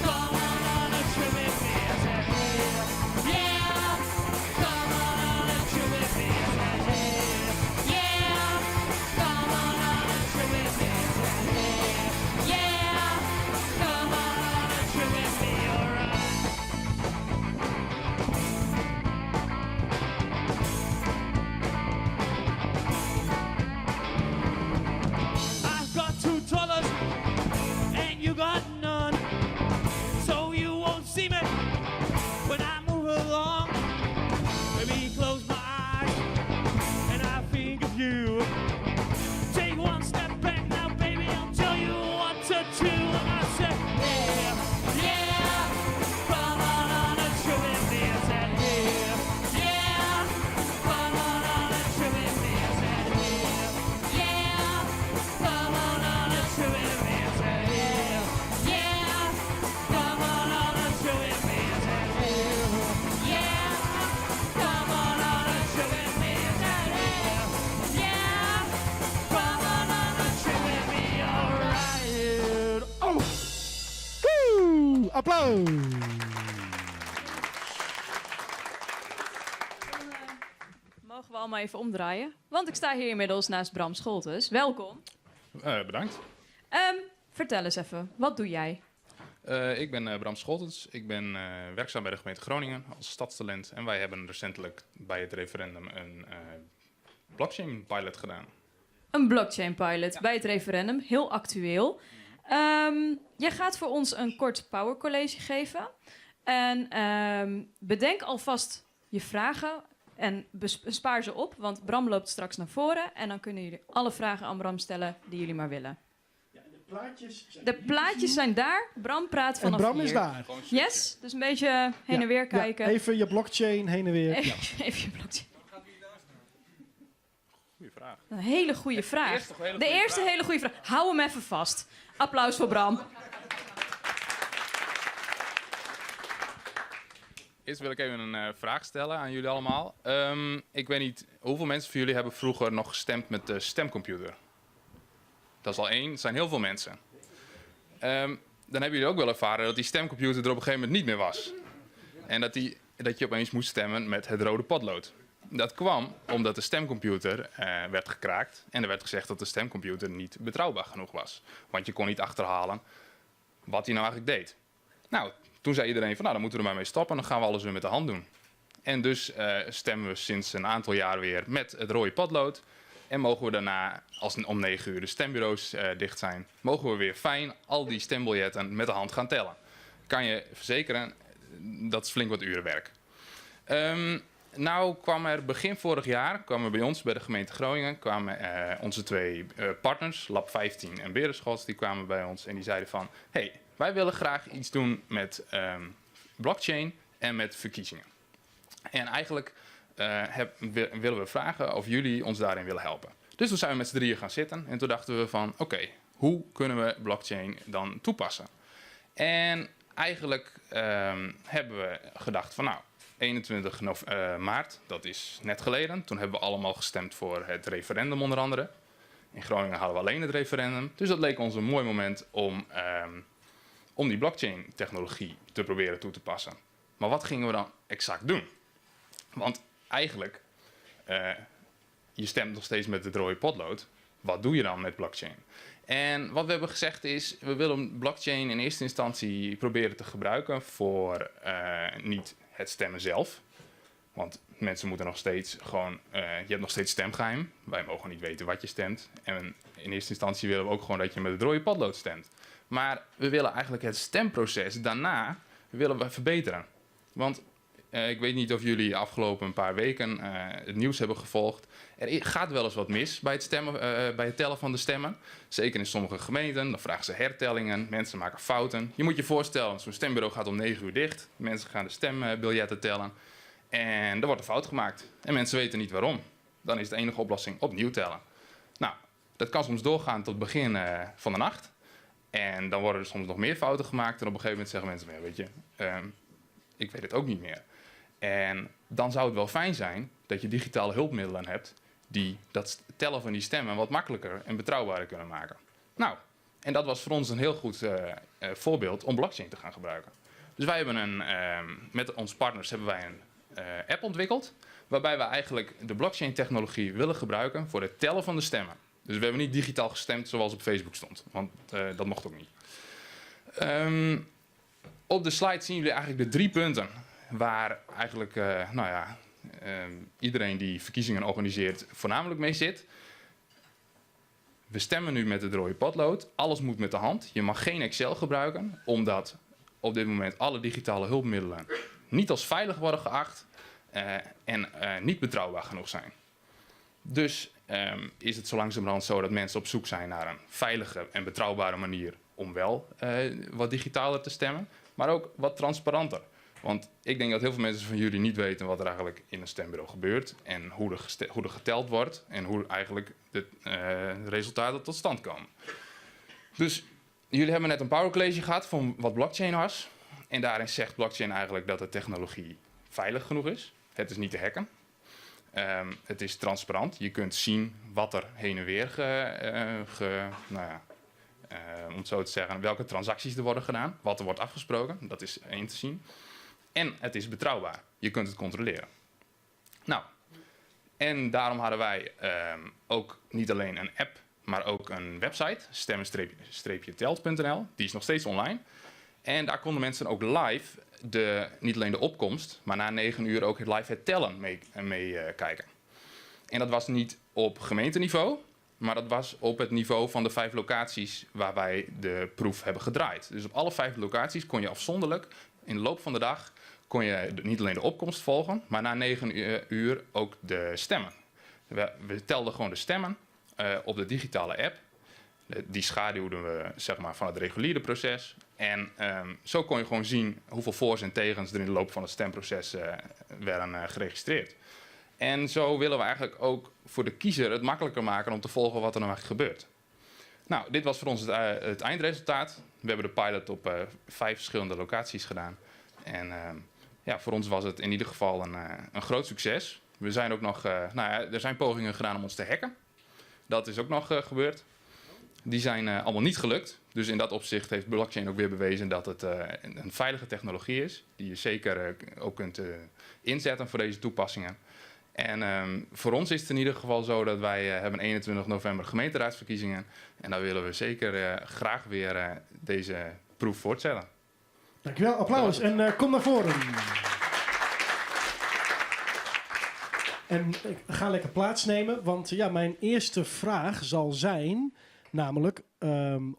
come on on a trip with me. I said, yeah, yeah, come on on a trip with me. I said, yeah, yeah, come on on a trip with me. I said, yeah, yeah, come on on a trip with me. All right. I've got $2 and you got none. So you won't see me when I move along. Let me close my eyes and I think of you. Take one step back now, baby, I'll tell you what to do. And I said, yeah, yeah, come on on a trip with me. I said, yeah, yeah, come on on a trip with me. I said, yeah, yeah, come on on a trip with me. I said, yeah, yeah, come on on a trip with me. I said, yeah, yeah, come on on a trip with me. I said, yeah, yeah, come on on a trip with me. All right. Oh! Woe! Applaus! Mogen we allemaal even omdraaien? Want ik sta hier inmiddels naast Bram Scholtes. Welkom. Bedankt. Vertel eens even, wat doe jij? Ik ben Bram Scholtens. Ik ben werkzaam bij de gemeente Groningen als stadstalent. En wij hebben recentelijk bij het referendum een blockchain pilot gedaan. Een blockchain pilot bij het referendum, heel actueel. Jij gaat voor ons een kort power college geven. En bedenk alvast je vragen en spaar ze op, want Bram loopt straks naar voren. En dan kunnen jullie alle vragen aan Bram stellen die jullie maar willen. De plaatjes zijn De plaatjes zijn daar. Bram praat vanaf En Bram is hier. daar. Yes, dus een beetje heen en weer kijken. Ja, even je blockchain heen en weer. Ja. Even je blockchain. Goeie vraag. Een hele goede vraag. eerste hele De goede eerste vraag. hele goede vraag. Hou hem even vast. Applaus voor Bram. Eerst wil ik even een vraag stellen aan jullie allemaal. Ik weet niet, hoeveel mensen van jullie hebben vroeger nog gestemd met de stemcomputer? Dat is al één, het zijn heel veel mensen. Dan hebben jullie ook wel ervaren dat die stemcomputer er op een gegeven moment niet meer was. En dat je opeens moest stemmen met het rode potlood. Dat kwam omdat de stemcomputer werd gekraakt en er werd gezegd dat de stemcomputer niet betrouwbaar genoeg was. Want je kon niet achterhalen wat hij nou eigenlijk deed. Toen zei iedereen van, dan moeten we er maar mee stoppen, dan gaan we alles weer met de hand doen. En dus stemmen we sinds een aantal jaar weer met het rode potlood. En mogen we daarna, als om 9 uur de stembureaus dicht zijn, mogen we weer fijn al die stembiljetten met de hand gaan tellen. Kan je verzekeren, dat is flink wat uren werk. Nou kwam er begin vorig jaar, kwamen bij ons bij de gemeente Groningen, kwamen onze twee partners, Lab 15 en Berenschot, die kwamen bij ons en die zeiden van, hey, wij willen graag iets doen met blockchain en met verkiezingen. En eigenlijk willen we vragen of jullie ons daarin willen helpen. Dus toen zijn we met z'n drieën gaan zitten en toen dachten we van, oké, hoe kunnen we blockchain dan toepassen? En eigenlijk hebben we gedacht van, 21 maart, dat is net geleden. Toen hebben we allemaal gestemd voor het referendum onder andere. In Groningen hadden we alleen het referendum. Dus dat leek ons een mooi moment om die blockchain-technologie te proberen toe te passen. Maar wat gingen we dan exact doen? Want eigenlijk, je stemt nog steeds met het rode potlood. Wat doe je dan met blockchain? En wat we hebben gezegd is, we willen blockchain in eerste instantie proberen te gebruiken voor niet het stemmen zelf. Want mensen moeten nog steeds gewoon, je hebt nog steeds stemgeheim. Wij mogen niet weten wat je stemt. En in eerste instantie willen we ook gewoon dat je met het rode potlood stemt. Maar we willen eigenlijk het stemproces daarna willen we verbeteren. Want ik weet niet of jullie de afgelopen paar weken het nieuws hebben gevolgd. Er gaat wel eens wat mis bij het tellen van de stemmen. Zeker in sommige gemeenten. Dan vragen ze hertellingen. Mensen maken fouten. Je moet je voorstellen, zo'n stembureau gaat om 9 uur dicht. Mensen gaan de stembiljetten tellen. En er wordt een fout gemaakt. En mensen weten niet waarom. Dan is de enige oplossing opnieuw tellen. Dat kan soms doorgaan tot het begin van de nacht. En dan worden er soms nog meer fouten gemaakt. En op een gegeven moment zeggen mensen, ja, weet je, ik weet het ook niet meer. En dan zou het wel fijn zijn dat je digitale hulpmiddelen hebt die dat tellen van die stemmen wat makkelijker en betrouwbaarder kunnen maken. Nou, en dat was voor ons een heel goed voorbeeld om blockchain te gaan gebruiken. Dus wij hebben met onze partners hebben wij een app ontwikkeld, waarbij we eigenlijk de blockchain technologie willen gebruiken voor het tellen van de stemmen. Dus we hebben niet digitaal gestemd zoals op Facebook stond, want dat mocht ook niet. Op de slide zien jullie eigenlijk de 3 punten waar eigenlijk iedereen die verkiezingen organiseert voornamelijk mee zit. We stemmen nu met het rode potlood. Alles moet met de hand. Je mag geen Excel gebruiken, omdat op dit moment alle digitale hulpmiddelen niet als veilig worden geacht en niet betrouwbaar genoeg zijn. Dus is het zo langzamerhand zo dat mensen op zoek zijn naar een veilige en betrouwbare manier om wel wat digitaler te stemmen, maar ook wat transparanter. Want ik denk dat heel veel mensen van jullie niet weten wat er eigenlijk in een stembureau gebeurt en hoe er geteld wordt en hoe eigenlijk de resultaten tot stand komen. Dus jullie hebben net een power college gehad van wat blockchain was. En daarin zegt blockchain eigenlijk dat de technologie veilig genoeg is. Het is niet te hacken. Het is transparant. Je kunt zien wat er heen en weer ge, nou ja, om het zo te zeggen, welke transacties er worden gedaan, wat er wordt afgesproken, dat is in te zien. En het is betrouwbaar. Je kunt het controleren. En daarom hadden wij ook niet alleen een app, maar ook een website, stemmen-telt punt N L. Die is nog steeds online. En daar konden mensen ook live, niet alleen de opkomst, maar na 9 uur ook het live het tellen mee kijken. En dat was niet op gemeenteniveau, maar dat was op het niveau van de 5 locaties waar wij de proef hebben gedraaid. Dus op alle 5 locaties kon je afzonderlijk, in de loop van de dag, kon je niet alleen de opkomst volgen, maar na 9 uur ook de stemmen. We telden gewoon de stemmen op de digitale app. Die schaduwden we van het reguliere proces. En zo kon je gewoon zien hoeveel voor's en tegens er in de loop van het stemproces werden geregistreerd. En zo willen we eigenlijk ook voor de kiezer het makkelijker maken om te volgen wat er nou eigenlijk gebeurt. Dit was voor ons het eindresultaat. We hebben de pilot op 5 verschillende locaties gedaan. En voor ons was het in ieder geval een groot succes. We zijn ook nog, nou ja, er zijn pogingen gedaan om ons te hacken. Dat is ook nog gebeurd. Die zijn allemaal niet gelukt. Dus in dat opzicht heeft blockchain ook weer bewezen dat het een veilige technologie is. Die je zeker ook kunt inzetten voor deze toepassingen. En voor ons is het in ieder geval zo dat wij hebben 21 november gemeenteraadsverkiezingen. En daar willen we zeker graag weer deze proef voortzetten. Dankjewel, applaus. En kom naar voren. En ik ga lekker plaatsnemen, want mijn eerste vraag zal zijn, namelijk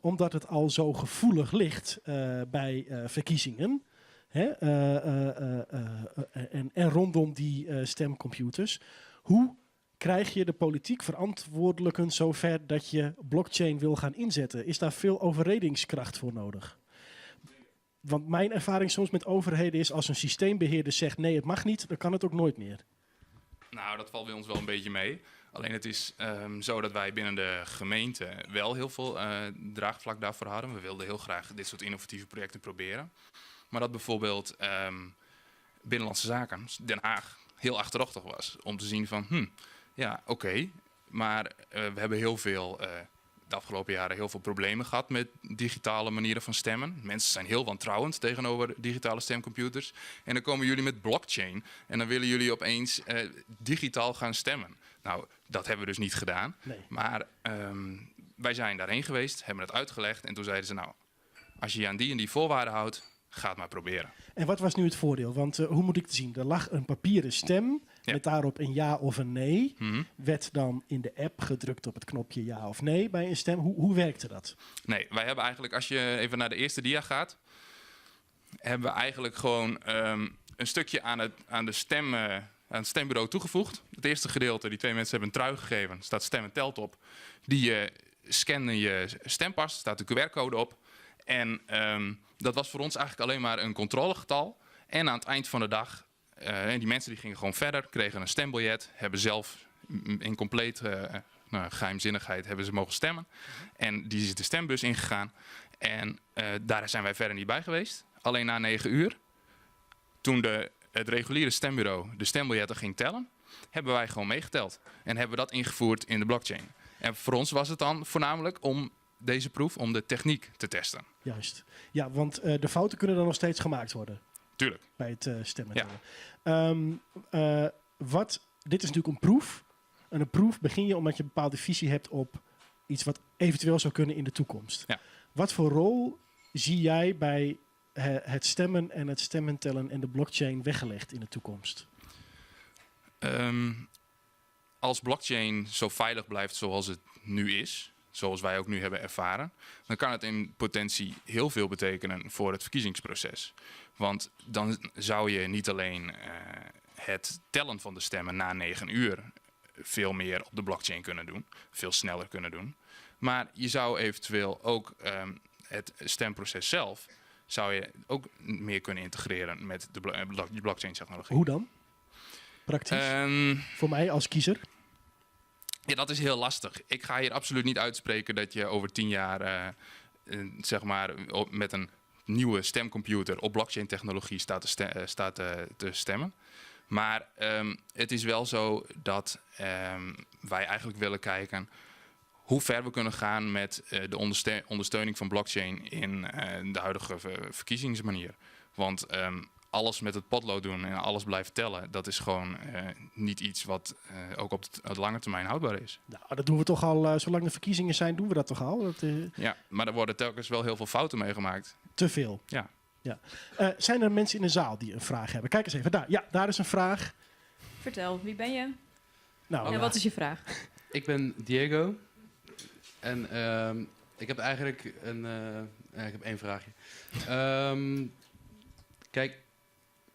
omdat het al zo gevoelig ligt bij verkiezingen, en rondom die stemcomputers, hoe krijg je de politiek verantwoordelijken zover dat je blockchain wil gaan inzetten? Is daar veel overredingskracht voor nodig? Want mijn ervaring soms met overheden is, als een systeembeheerder zegt nee, het mag niet, dan kan het ook nooit meer. Dat valt bij ons wel een beetje mee. Alleen het is zo dat wij binnen de gemeente wel heel veel draagvlak daarvoor hadden. We wilden heel graag dit soort innovatieve projecten proberen. Maar dat bijvoorbeeld Binnenlandse Zaken, Den Haag, heel achterdochtig was. Om te zien van, ja, oké, maar we hebben de afgelopen jaren heel veel problemen gehad met digitale manieren van stemmen. Mensen zijn heel wantrouwend tegenover digitale stemcomputers. En dan komen jullie met blockchain en dan willen jullie opeens digitaal gaan stemmen. Dat hebben we dus niet gedaan. Maar wij zijn daarheen geweest, hebben het uitgelegd en toen zeiden ze, als je je aan die en die voorwaarden houdt, ga het maar proberen. En wat was nu het voordeel? Want hoe moet ik het zien? Er lag een papieren stem met daarop een ja of een nee. Werd dan in de app gedrukt op het knopje ja of nee bij een stem. Hoe werkte dat? Nee, wij hebben eigenlijk, als je even naar de eerste dia gaat, hebben we eigenlijk gewoon een stukje aan het stembureau toegevoegd. Het eerste gedeelte, die 2 mensen hebben een trui gegeven, staat stem en telt op. Die scannen je stempas, staat de Q R-code op. En dat was voor ons eigenlijk alleen maar een controlegetal. En aan het eind van de dag, en die mensen die gingen gewoon verder, kregen een stembiljet, hebben zelf in compleet nou, geheimzinnigheid hebben ze mogen stemmen. En die is de stembus ingegaan. En daar zijn wij verder niet bij geweest. Alleen na 9 uur, toen het reguliere stembureau de stembiljetten ging tellen, hebben wij gewoon meegeteld. En hebben we dat ingevoerd in de blockchain. En voor ons was het dan voornamelijk om deze proef, om de techniek te testen. Juist. Ja, want de fouten kunnen dan nog steeds gemaakt worden. Tuurlijk. Bij het stemmen. Dit is natuurlijk een proef. En een proef begin je omdat je een bepaalde visie hebt op iets wat eventueel zou kunnen in de toekomst. Wat voor rol zie jij bij het stemmen en het stemmen tellen en de blockchain weggelegd in de toekomst? Als blockchain zo veilig blijft zoals het nu is, zoals wij ook nu hebben ervaren, dan kan het in potentie heel veel betekenen voor het verkiezingsproces. Want dan zou je niet alleen het tellen van de stemmen na 9 uur veel meer op de blockchain kunnen doen, veel sneller kunnen doen. Maar je zou eventueel ook het stemproces zelf zou je ook meer kunnen integreren met de blockchain technologie. Hoe dan? Praktisch? Voor mij als kiezer? Ja, dat is heel lastig. Ik ga hier absoluut niet uitspreken dat je over 10 jaar met een nieuwe stemcomputer op blockchain technologie staat te stemmen. Maar het is wel zo dat wij eigenlijk willen kijken hoe ver we kunnen gaan met de ondersteuning van blockchain in de huidige verkiezingsmanier. Want alles met het potlood doen en alles blijven tellen, dat is gewoon niet iets wat ook op de lange termijn houdbaar is. Nou, dat doen we toch al, zolang de verkiezingen zijn, doen we dat toch al? Dat. Ja, maar er worden telkens wel heel veel fouten mee gemaakt. Te veel. Ja. Ja. Zijn er mensen in de zaal die een vraag hebben? Kijk eens even, daar, ja, daar is een vraag. Vertel, wie ben je? En wat is je vraag? Ik ben Diego. En ik heb eigenlijk ik heb één vraagje. Kijk,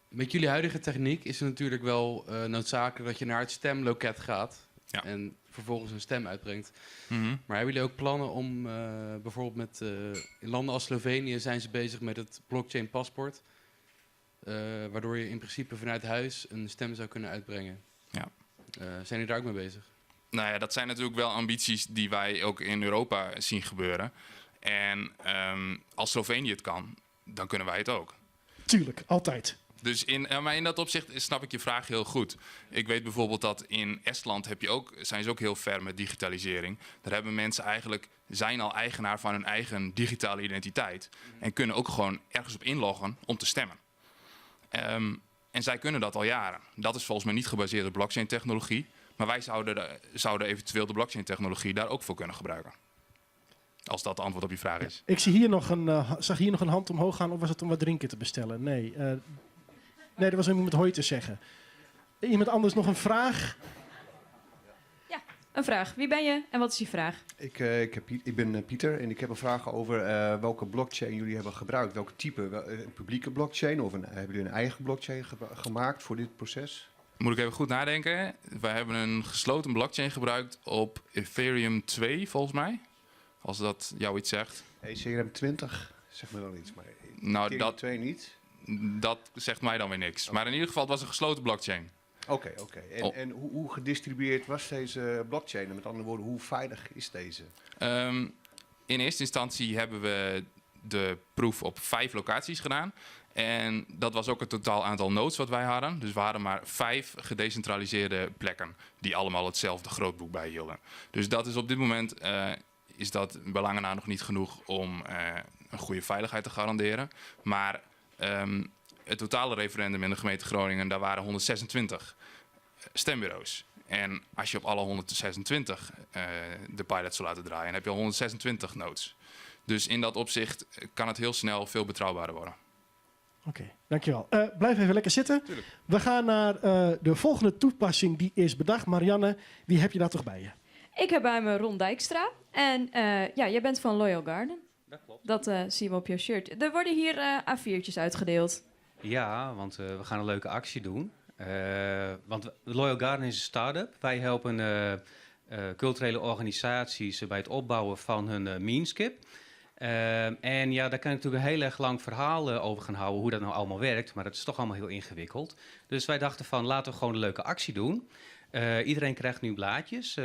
met jullie huidige techniek is het natuurlijk wel noodzakelijk dat je naar het stemloket gaat. Ja. En vervolgens een stem uitbrengt. Maar hebben jullie ook plannen om bijvoorbeeld met in landen als Slovenië zijn ze bezig met het blockchain paspoort. Waardoor je in principe vanuit huis een stem zou kunnen uitbrengen. Zijn jullie daar ook mee bezig? Dat zijn natuurlijk wel ambities die wij ook in Europa zien gebeuren. En als Slovenië het kan, dan kunnen wij het ook. Tuurlijk, altijd. Maar in dat opzicht snap ik je vraag heel goed. Ik weet bijvoorbeeld dat in Estland zijn ze ook heel ver met digitalisering. Daar hebben mensen eigenlijk, zijn al eigenaar van hun eigen digitale identiteit. En kunnen ook gewoon ergens op inloggen om te stemmen. En zij kunnen dat al jaren. Dat is volgens mij niet gebaseerd op blockchain technologie. Maar wij zouden eventueel de blockchain technologie daar ook voor kunnen gebruiken. Als dat het antwoord op je vraag is. Ik zie hier nog een zag hier nog een hand omhoog gaan, of was het om wat drinken te bestellen? Nee, nee, dat was om iemand hoi te zeggen. Iemand anders nog een vraag? Ja, een vraag. Wie ben je en wat is je vraag? Ik ben Pieter en ik heb een vraag over welke blockchain jullie hebben gebruikt. Welk type? Een publieke blockchain of hebben jullie een eigen blockchain gemaakt voor dit proces? Moet ik even goed nadenken. Wij hebben een gesloten blockchain gebruikt op Ethereum 2, volgens mij. Als dat jou iets zegt. ECRM 20, zeg maar wel iets, maar Ethereum 2 niet? Dat zegt mij dan weer niks. Maar in ieder geval, het was een gesloten blockchain. Oké, oké. En hoe gedistribueerd was deze blockchain? En met andere woorden, hoe veilig is deze? In eerste instantie hebben we de proef op 5 locaties gedaan. En dat was ook het totaal aantal nodes wat wij hadden. Dus we hadden maar 5 gedecentraliseerde plekken die allemaal hetzelfde grootboek bijhielden. Dus dat is op dit moment is dat bij lange na nog niet genoeg om een goede veiligheid te garanderen. Maar het totale referendum in de gemeente Groningen, daar waren 126 stembureaus. En als je op alle 126 de pilot zou laten draaien, dan heb je al 126 nodes. Dus in dat opzicht kan het heel snel veel betrouwbaarder worden. Oké, dankjewel. Blijf even lekker zitten. Tuurlijk. We gaan naar de volgende toepassing die is bedacht. Marianne, wie heb je daar toch bij je? Ik heb bij me Ron Dijkstra. En jij bent van Loyal Garden. Dat klopt. Dat zien we op jouw shirt. Er worden hier A4'tjes uitgedeeld. Ja, want we gaan een leuke actie doen. Want Loyal Garden is een start-up. Wij helpen culturele organisaties bij het opbouwen van hun Mienskip. En daar kan ik natuurlijk een heel erg lang verhaal over gaan houden, hoe dat nou allemaal werkt. Maar dat is toch allemaal heel ingewikkeld. Dus wij dachten van, laten we gewoon een leuke actie doen. Iedereen krijgt nu blaadjes.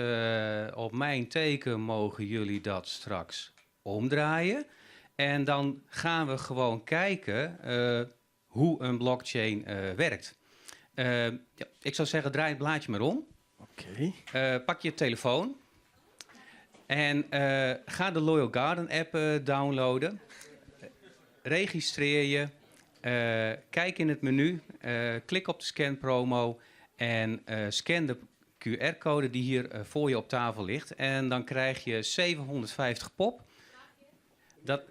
Op mijn teken mogen jullie dat straks omdraaien. En dan gaan we gewoon kijken hoe een blockchain werkt. Ja, ik zou zeggen, draai het blaadje maar om. Oké. Pak je telefoon. En ga de Loyal Garden app downloaden. Registreer je. Kijk in het menu. Klik op de scan promo. En scan de QR-code die hier voor je op tafel ligt. En dan krijg je 750 pop. Dat...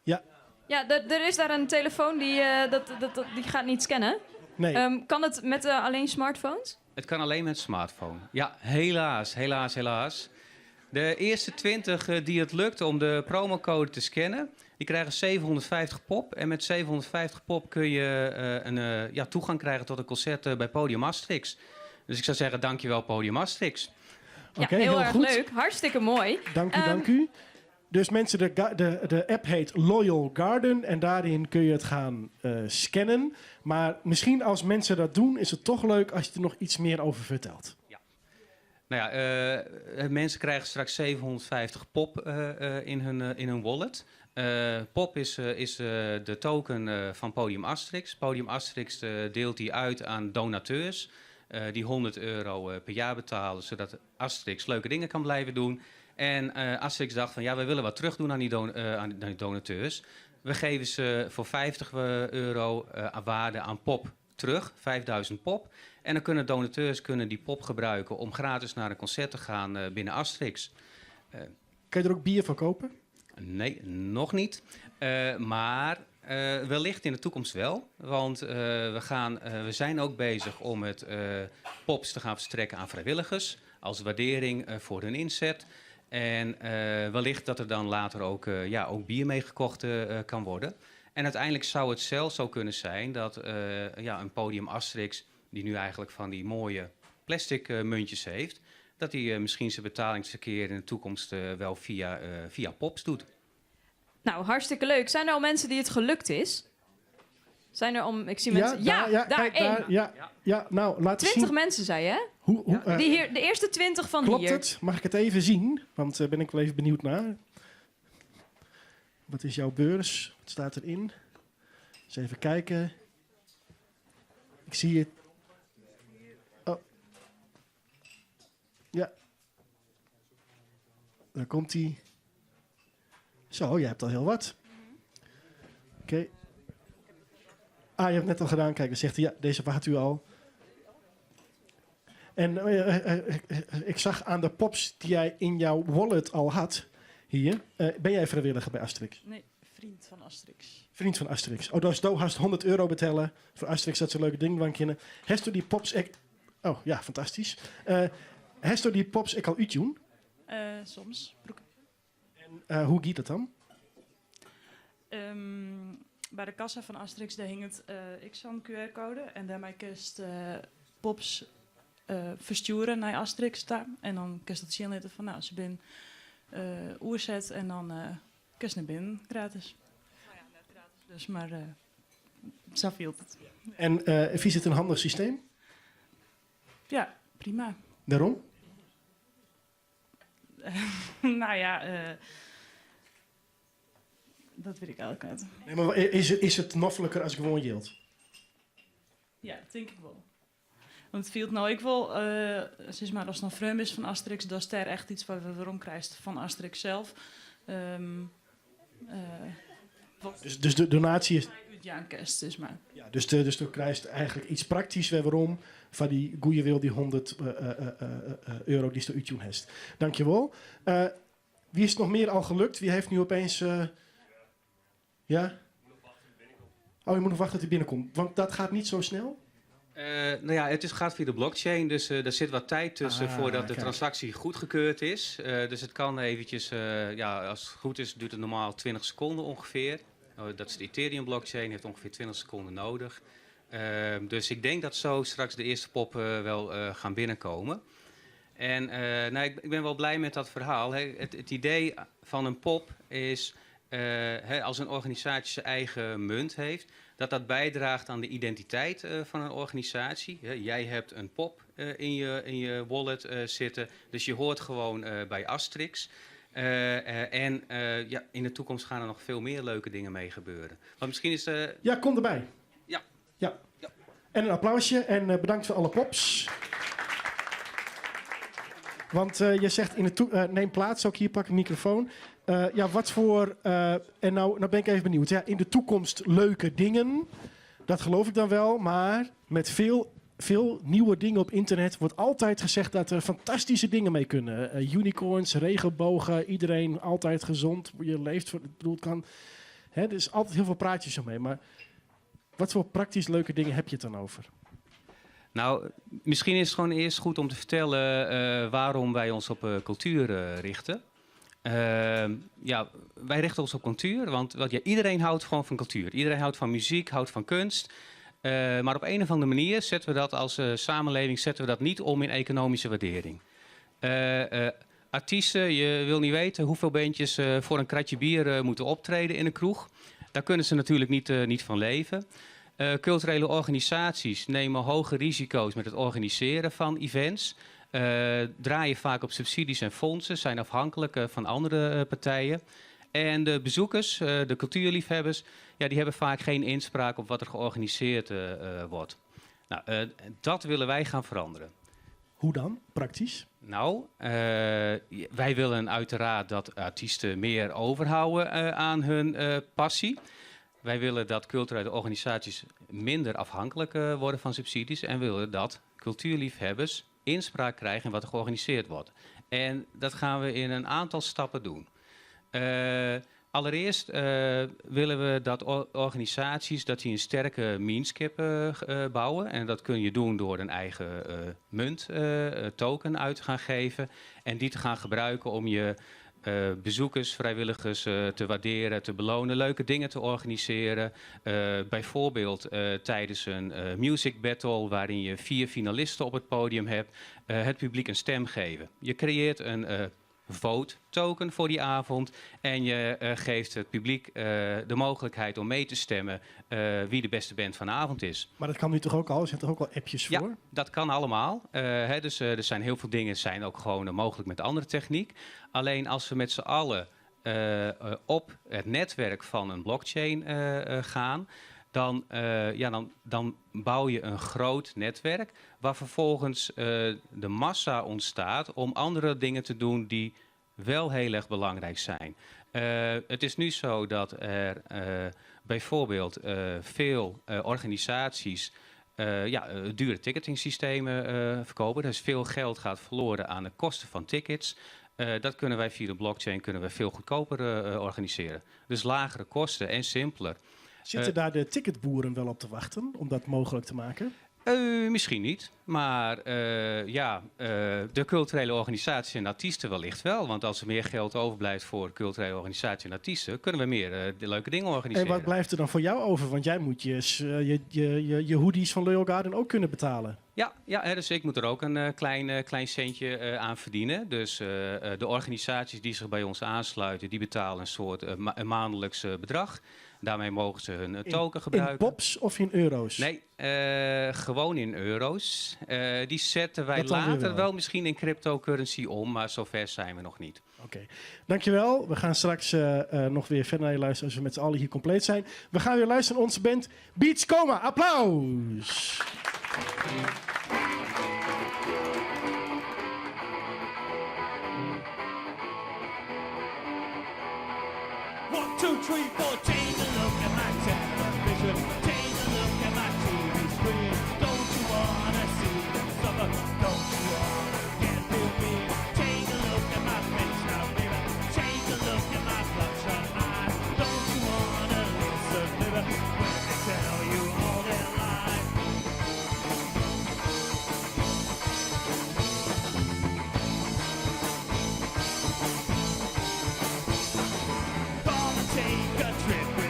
Ja. Ja, er is daar een telefoon die, die gaat niet scannen. Nee. Kan het met alleen smartphones? Het kan alleen met smartphone. Ja, helaas, helaas, helaas. De eerste 20 die het lukt om de promocode te scannen, die krijgen 750 pop. En met 750 pop kun je een ja, toegang krijgen tot een concert bij Podium Asterix. Dus ik zou zeggen, dankjewel Podium Asterix. Ja, Oké, heel, heel erg goed. leuk. Hartstikke mooi. Dank u, dank u. Dus mensen, de app heet Loyal Garden en daarin kun je het gaan scannen. Maar misschien als mensen dat doen, is het toch leuk als je er nog iets meer over vertelt. Ja. Nou ja, mensen krijgen straks 750 pop in hun wallet. Pop is de token van Podium Asterix. Podium Asterix deelt die uit aan donateurs die €100 per jaar betalen, zodat Asterix leuke dingen kan blijven doen. En Asterix dacht van ja, wij willen wat terug doen aan die donateurs. We geven ze voor €50 aan waarde aan pop terug, 5000 pop. En dan kunnen donateurs die pop gebruiken om gratis naar een concert te gaan binnen Asterix. Kun je er ook bier van kopen? Nee, nog niet. Maar wellicht in de toekomst wel. Want we zijn ook bezig om het pops te gaan verstrekken aan vrijwilligers. Als waardering voor hun inzet. En wellicht dat er dan later ook, ja, ook bier mee gekocht kan worden. En uiteindelijk zou het zelfs zo kunnen zijn dat ja, een Podium Asterix, die nu eigenlijk van die mooie plastic muntjes heeft, dat hij misschien zijn betalingsverkeer in de toekomst wel via pops doet. Nou, hartstikke leuk. Zijn er al mensen die het gelukt is? Zijn er om. Ik zie mensen. Ja, daar, ja, daar kijk, één. daar, ja, nou, laat 20 zien. mensen, zei je, hè? Hoe, Die hier, de eerste 20 van Klopt hier. het? Mag ik het even zien? Want daar ben ik wel even benieuwd naar. Wat is jouw beurs? Wat staat erin? Eens even kijken. Ik zie het. Oh. Ja. Daar komt hij. Zo, jij hebt al heel wat. Oké. Ah, je hebt het net al gedaan. Kijk, dan zegt hij, ja, deze had u al. En ik zag aan de pops die jij in jouw wallet al had, hier. Ben jij vrijwilliger bij Asterix? Nee, vriend van Asterix. Vriend van Asterix. Oh, dat is do haast €100 betalen voor Asterix, dat ze leuke dingen van kennen. Heeft u die pops ek... Oh, ja, fantastisch. Heeft u die pops ik al uitjoen? Soms. Broek. En hoe gaat dat dan? Bij de kassa van Asterix daar hing het Xan QR-code. En daarmee kun je pops versturen naar Asterix daar. En dan kun je dat zien laten van, nou, ze ben oerzet en dan kun je naar binnen gratis. Nou ja, net gratis dus, maar zo viel het. En is het een handig systeem? Ja, prima. Waarom? Nou ja, dat weet ik eigenlijk niet. Nee, maar is het noffelijker als gewoon yield? Ja, dat denk ik wel. Want het viel nou ik wel, zeg maar, als het een frame is van Asterix, dat is er echt iets waar we waarom krijgt van Asterix zelf. Wat Dus de donatie is... Ja, een kerst, dus maar. Ja, dus du krijgt eigenlijk iets praktisch weer waarom van die goeie wil die 100 euro die ze uitjoen heeft. Dankjewel. Wie is het nog meer al gelukt? Wie heeft nu opeens... Ja? Oh, je moet nog wachten tot hij binnenkomt. Want dat gaat niet zo snel? Nou ja, het gaat via de blockchain, dus er zit wat tijd tussen voordat de transactie goedgekeurd is. Dus het kan eventjes, ja, als het goed is, duurt het normaal 20 seconden ongeveer. Oh, dat is de Ethereum blockchain, heeft ongeveer 20 seconden nodig. Dus ik denk dat zo straks de eerste poppen wel gaan binnenkomen. En nou, ik ben wel blij met dat verhaal. Hè. Het idee van een pop is, hè, als een organisatie zijn eigen munt heeft, Dat dat bijdraagt aan de identiteit van een organisatie. Jij hebt een pop in je wallet zitten, dus je hoort gewoon bij Asterix. En ja, in de toekomst gaan er nog veel meer leuke dingen mee gebeuren. Maar misschien is Ja, kom erbij. Ja. Ja. En een applausje en bedankt voor alle pops. Want je zegt in de neem plaats, ook hier pak een microfoon. Ja, wat voor. En nou ben ik even benieuwd. Ja, in de toekomst leuke dingen. Dat geloof ik dan wel. Maar met veel, veel nieuwe dingen op internet wordt altijd gezegd dat er fantastische dingen mee kunnen. Unicorns, regenbogen, iedereen altijd gezond. Je leeft voor. Ik bedoel, het kan. Hè, er is altijd heel veel praatjes omheen. Maar wat voor praktisch leuke dingen heb je het dan over? Nou, misschien is het gewoon eerst goed om te vertellen waarom wij ons op cultuur richten. Ja, wij richten ons op cultuur, want ja, iedereen houdt gewoon van cultuur. Iedereen houdt van muziek, houdt van kunst. Maar op een of andere manier zetten we dat als samenleving zetten we dat niet om in economische waardering. Artiesten, je wil niet weten hoeveel bandjes voor een kratje bier moeten optreden in een kroeg. Daar kunnen ze natuurlijk niet van leven. Culturele organisaties nemen hoge risico's met het organiseren van events. Draaien vaak op subsidies en fondsen, zijn afhankelijk van andere partijen. En de bezoekers, de cultuurliefhebbers, ja, die hebben vaak geen inspraak op wat er georganiseerd wordt. Nou, dat willen wij gaan veranderen. Hoe dan, praktisch? Nou, wij willen uiteraard dat artiesten meer overhouden aan hun passie. Wij willen dat culturele organisaties minder afhankelijk worden van subsidies. En willen dat cultuurliefhebbers inspraak krijgen in wat er georganiseerd wordt. En dat gaan we in een aantal stappen doen. Allereerst willen we dat organisaties dat die een sterke mienskip bouwen. En dat kun je doen door een eigen munt, token uit te gaan geven. En die te gaan gebruiken om je bezoekers, vrijwilligers te waarderen, te belonen, leuke dingen te organiseren. Bijvoorbeeld tijdens een music battle waarin je vier finalisten op het podium hebt, het publiek een stem geven. Je creëert een vote token voor die avond en je geeft het publiek de mogelijkheid om mee te stemmen wie de beste band van de avond is. Maar dat kan nu toch ook al? Er zijn toch ook al appjes Ja, voor? dat kan allemaal. Hè, dus er zijn heel veel dingen zijn ook gewoon mogelijk met andere techniek. Alleen als we met z'n allen op het netwerk van een blockchain gaan, dan, ja, dan bouw je een groot netwerk waar vervolgens de massa ontstaat om andere dingen te doen die wel heel erg belangrijk zijn. Het is nu zo dat er bijvoorbeeld veel organisaties ja, dure ticketingsystemen verkopen. Dus veel geld gaat verloren aan de kosten van tickets. Dat kunnen wij via de blockchain kunnen we veel goedkoper organiseren. Dus lagere kosten en simpeler. Zitten daar de ticketboeren wel op te wachten om dat mogelijk te maken? Misschien niet, maar ja, de culturele organisatie en artiesten wellicht wel. Want als er meer geld overblijft voor culturele organisatie en artiesten, kunnen we meer de leuke dingen organiseren. En wat blijft er dan voor jou over? Want jij moet je hoodies van Loyal Garden ook kunnen betalen. Ja, hè, dus ik moet er ook een klein centje aan verdienen. Dus de organisaties die zich bij ons aansluiten, die betalen een soort een maandelijks bedrag. Daarmee mogen ze hun token gebruiken. In pops of in euro's? Nee, gewoon in euro's. Die zetten wij Dat dan weer later wel. wel misschien in cryptocurrency om, maar zover zijn we nog niet. Oké, dankjewel. We gaan straks nog weer verder naar je luisteren als we met z'n allen hier compleet zijn. We gaan weer luisteren naar onze band Beach Coma. Applaus! One, two, three, four. Take a look at my television. Take a look at my TV screen. Don't you wanna see them suffer? Don't you wanna get real mean? Take a look at my face now, baby. Take a look at my bloodshot eyes. Don't you wanna listen, baby? When they tell you all their lies. Gonna take a trip.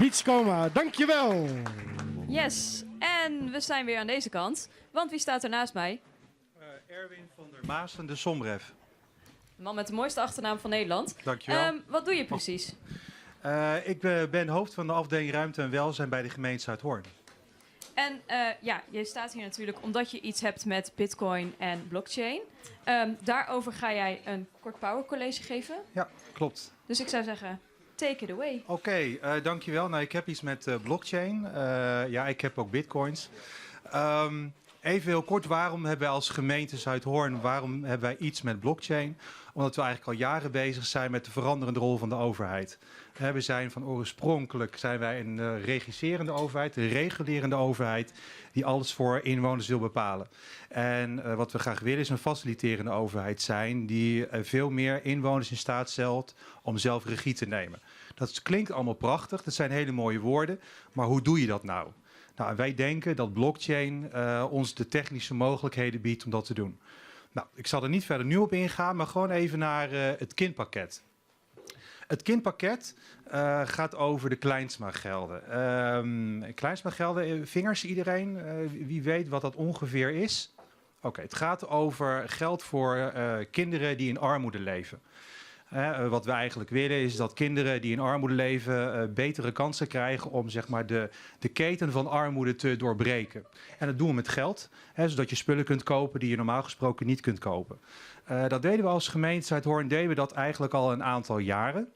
Beachcoma, dankjewel. Yes, en we zijn weer aan deze kant. Want wie staat er naast mij? Erwin van der Maasen de Sombref. De man met de mooiste achternaam van Nederland. Dankjewel. Wat doe je precies? Ik ben hoofd van de afdeling Ruimte en Welzijn bij de gemeente Zuidhorn. En ja, je staat hier natuurlijk omdat je iets hebt met bitcoin en blockchain. Daarover ga jij een kort power college geven. Ja, klopt. Dus ik zou zeggen, take it away. Oké, dankjewel. Nou, ik heb iets met blockchain. Ja, ik heb ook bitcoins. Even heel kort, waarom hebben wij als gemeente Zuidhorn, waarom hebben wij iets met blockchain? Omdat we eigenlijk al jaren bezig zijn met de veranderende rol van de overheid. We zijn van oorspronkelijk zijn wij een regisserende overheid, een regulerende overheid die alles voor inwoners wil bepalen. En wat we graag willen is een faciliterende overheid zijn die veel meer inwoners in staat stelt om zelf regie te nemen. Dat klinkt allemaal prachtig, dat zijn hele mooie woorden, maar hoe doe je dat nou? Nou, wij denken dat blockchain ons de technische mogelijkheden biedt om dat te doen. Nou, ik zal er niet verder nu op ingaan, maar gewoon even naar het kindpakket. Het kindpakket gaat over de Klijnsma-gelden. Klijnsma-gelden, vingers iedereen, wie weet wat dat ongeveer is? Oké, het gaat over geld voor kinderen die in armoede leven. Wat we eigenlijk willen is dat kinderen die in armoede leven betere kansen krijgen om zeg maar, de keten van armoede te doorbreken. En dat doen we met geld, hè, zodat je spullen kunt kopen die je normaal gesproken niet kunt kopen. Dat deden we als gemeente Zuidhorn, deden we dat eigenlijk al een aantal jaren.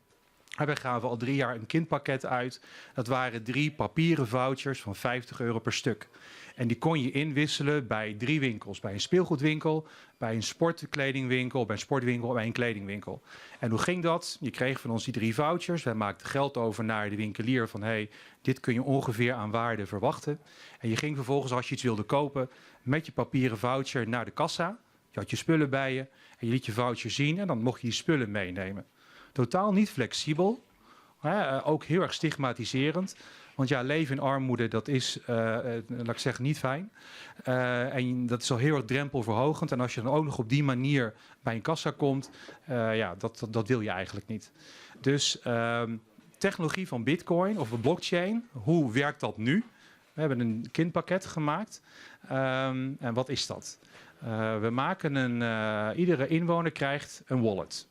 Daarbij gaven we al 3 jaar een kindpakket uit. Dat waren 3 papieren vouchers van 50 euro per stuk. En die kon je inwisselen bij 3 winkels. Bij een speelgoedwinkel, bij een sportkledingwinkel, bij een sportwinkel en bij een kledingwinkel. En hoe ging dat? Je kreeg van ons die 3 vouchers. Wij maakten geld over naar de winkelier van, hey, dit kun je ongeveer aan waarde verwachten. En je ging vervolgens, als je iets wilde kopen, met je papieren voucher naar de kassa. Je had je spullen bij je en je liet je voucher zien en dan mocht je die spullen meenemen. Totaal niet flexibel, hè, ook heel erg stigmatiserend. Want leven in armoede, dat is, laat ik zeggen, niet fijn. En dat is al heel erg drempelverhogend. En als je dan ook nog op die manier bij een kassa komt, ja, dat wil je eigenlijk niet. Dus technologie van bitcoin of blockchain, hoe werkt dat nu? We hebben een kindpakket gemaakt. En wat is dat? Iedere inwoner krijgt een wallet.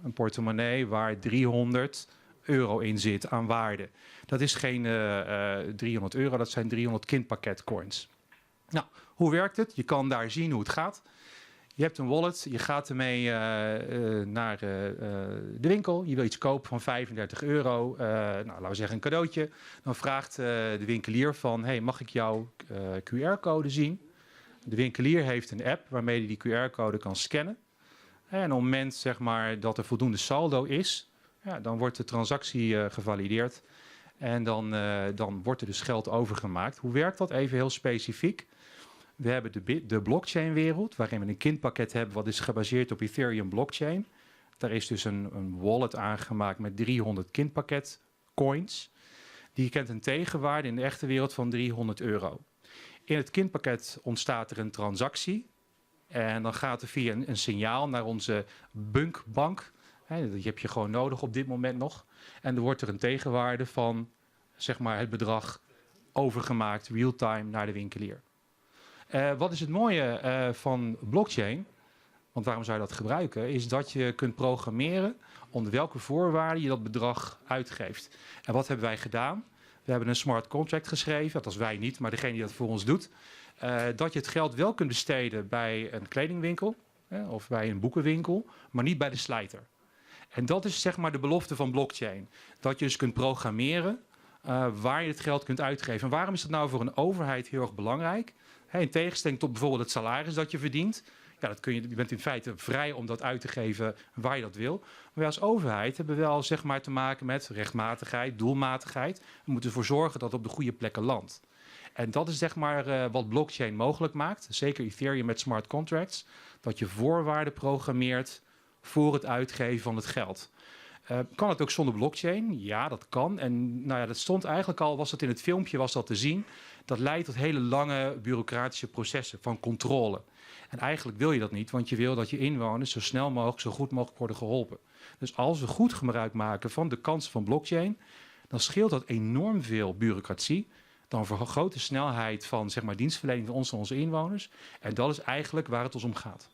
Een portemonnee waar 300 euro in zit aan waarde. Dat is geen 300 euro, dat zijn 300 kindpakketcoins. Hoe werkt het? Je kan daar zien hoe het gaat. Je hebt een wallet, je gaat ermee naar de winkel. Je wil iets kopen van 35 euro, laten we zeggen een cadeautje. Dan vraagt de winkelier van, hey, mag ik jouw Q R-code zien? De winkelier heeft een app waarmee hij die Q R-code kan scannen. En op het moment dat er voldoende saldo is, dan wordt de transactie gevalideerd. En dan wordt er dus geld overgemaakt. Hoe werkt dat? Even heel specifiek. We hebben de blockchain-wereld, waarin we een kindpakket hebben wat is gebaseerd op Ethereum blockchain. Daar is dus een wallet aangemaakt met 300 kindpakket coins. Die kent een tegenwaarde in de echte wereld van 300 euro. In het kindpakket ontstaat er een transactie. En dan gaat er via een signaal naar onze bunkbank. Die heb je gewoon nodig op dit moment nog. En er wordt er een tegenwaarde van het bedrag overgemaakt real-time naar de winkelier. Wat is het mooie van blockchain? Want waarom zou je dat gebruiken? Is dat je kunt programmeren onder welke voorwaarden je dat bedrag uitgeeft. En wat hebben wij gedaan? We hebben een smart contract geschreven, dat was wij niet, maar degene die dat voor ons doet. Dat je het geld wel kunt besteden bij een kledingwinkel, hè, of bij een boekenwinkel, maar niet bij de slijter. En dat is de belofte van blockchain. Dat je dus kunt programmeren waar je het geld kunt uitgeven. En waarom is dat nou voor een overheid heel erg belangrijk? In tegenstelling tot bijvoorbeeld het salaris dat je verdient. Ja, dat kun je, je bent in feite vrij om dat uit te geven waar je dat wil. Maar wij als overheid hebben wel te maken met rechtmatigheid, doelmatigheid. We moeten ervoor zorgen dat het op de goede plekken landt. En dat is wat blockchain mogelijk maakt. Zeker Ethereum met smart contracts. Dat je voorwaarden programmeert voor het uitgeven van het geld. Kan het ook zonder blockchain? Ja, dat kan. En dat stond eigenlijk al, was dat in het filmpje, was dat te zien. Dat leidt tot hele lange bureaucratische processen van controle. En eigenlijk wil je dat niet, want je wil dat je inwoners zo snel mogelijk, zo goed mogelijk worden geholpen. Dus als we goed gebruik maken van de kansen van blockchain, Dan scheelt dat enorm veel bureaucratie. Dan vergroot de snelheid van zeg maar, dienstverlening van ons en onze inwoners. En dat is eigenlijk waar het ons om gaat.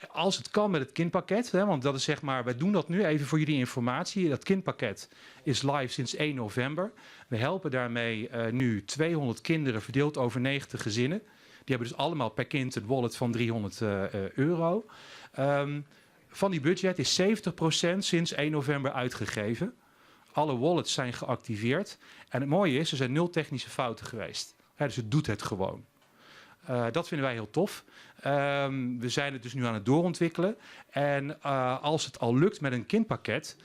Als het kan met het kindpakket, hè, want dat is zeg maar, wij doen dat nu even voor jullie informatie. Dat kindpakket is live sinds 1 november. We helpen daarmee nu 200 kinderen verdeeld over 90 gezinnen. Die hebben dus allemaal per kind een wallet van 300 euro. Van die budget is 70% sinds 1 november uitgegeven. Alle wallets zijn geactiveerd. En het mooie is, er zijn 0 technische fouten geweest. Hè, dus het doet het gewoon. Dat vinden wij heel tof. We zijn het dus nu aan het doorontwikkelen. En als het al lukt met een kindpakket,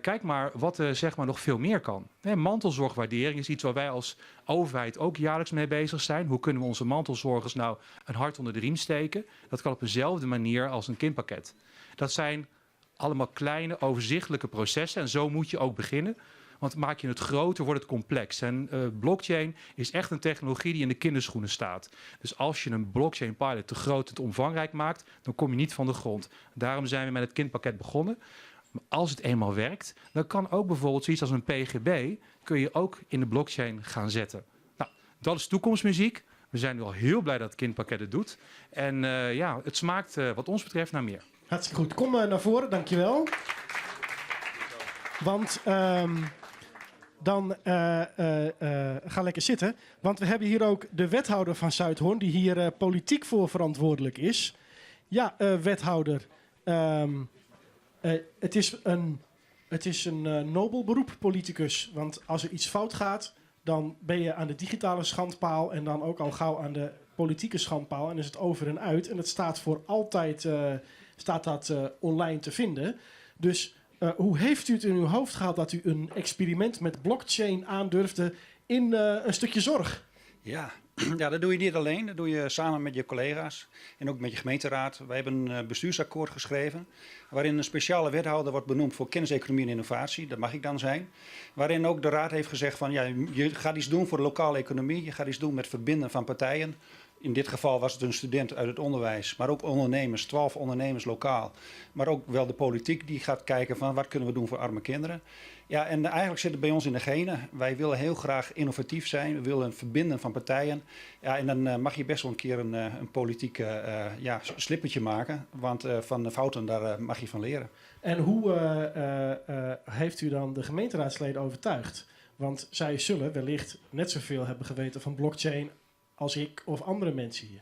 kijk maar wat er zeg maar, nog veel meer kan. Hè, mantelzorgwaardering is iets waar wij als overheid ook jaarlijks mee bezig zijn. Hoe kunnen we onze mantelzorgers nou een hart onder de riem steken? Dat kan op dezelfde manier als een kindpakket. Dat zijn allemaal kleine, overzichtelijke processen. En zo moet je ook beginnen. Want maak je het groter, wordt het complex. En blockchain is echt een technologie die in de kinderschoenen staat. Dus als je een blockchain pilot te groot en te omvangrijk maakt, dan kom je niet van de grond. Daarom zijn we met het kindpakket begonnen. Maar als het eenmaal werkt, dan kan ook bijvoorbeeld zoiets als een PGB, kun je ook in de blockchain gaan zetten. Dat is toekomstmuziek. We zijn nu al heel blij dat het kindpakket het doet. En het smaakt wat ons betreft naar meer. Hartstikke goed. Kom naar voren, dankjewel. Want dan ga lekker zitten. Want we hebben hier ook de wethouder van Zuidhorn, die hier politiek voor verantwoordelijk is. Ja, wethouder. Het is een nobel beroep, politicus. Want als er iets fout gaat, dan ben je aan de digitale schandpaal en dan ook al gauw aan de politieke schandpaal. En is het over en uit. En het staat voor altijd staat dat online te vinden. Dus hoe heeft u het in uw hoofd gehad dat u een experiment met blockchain aandurfde in een stukje zorg? Ja, dat doe je niet alleen. Dat doe je samen met je collega's en ook met je gemeenteraad. Wij hebben een bestuursakkoord geschreven waarin een speciale wethouder wordt benoemd voor kenniseconomie en innovatie. Dat mag ik dan zijn. Waarin ook de raad heeft gezegd van, ja, je gaat iets doen voor de lokale economie. Je gaat iets doen met verbinden van partijen. In dit geval was het een student uit het onderwijs, maar ook ondernemers, 12 ondernemers lokaal. Maar ook wel de politiek die gaat kijken van wat kunnen we doen voor arme kinderen. Ja, en eigenlijk zit het bij ons in de genen. Wij willen heel graag innovatief zijn, we willen verbinden van partijen. Ja, en dan mag je best wel een keer een politiek slippertje maken, want van de fouten daar mag je van leren. En hoe heeft u dan de gemeenteraadsleden overtuigd? Want zij zullen wellicht net zoveel hebben geweten van blockchain als ik of andere mensen hier.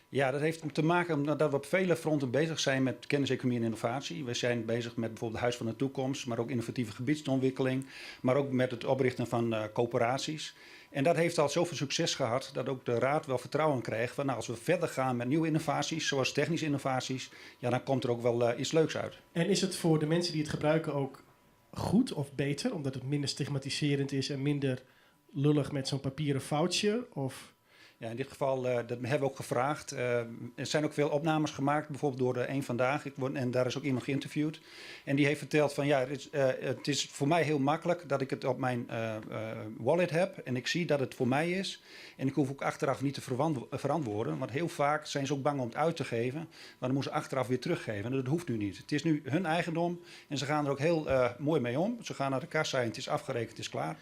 Ja, dat heeft te maken omdat we op vele fronten bezig zijn met kenniseconomie en innovatie. We zijn bezig met bijvoorbeeld het Huis van de Toekomst, maar ook innovatieve gebiedsontwikkeling, maar ook met het oprichten van coöperaties. En dat heeft al zoveel succes gehad dat ook de raad wel vertrouwen krijgt van, als we verder gaan met nieuwe innovaties, zoals technische innovaties, dan komt er ook wel iets leuks uit. En is het voor de mensen die het gebruiken ook goed of beter, omdat het minder stigmatiserend is en minder lullig met zo'n papieren voucher? Of... Ja, in dit geval, dat hebben we ook gevraagd. Er zijn ook veel opnames gemaakt, bijvoorbeeld door de Eén Vandaag. En daar is ook iemand geïnterviewd. En die heeft verteld van, ja, het is voor mij heel makkelijk dat ik het op mijn wallet heb. En ik zie dat het voor mij is. En ik hoef ook achteraf niet te verantwoorden. Want heel vaak zijn ze ook bang om het uit te geven. Maar dan moeten ze achteraf weer teruggeven. En dat hoeft nu niet. Het is nu hun eigendom. En ze gaan er ook heel mooi mee om. Ze gaan naar de kassa en het is afgerekend, het is klaar.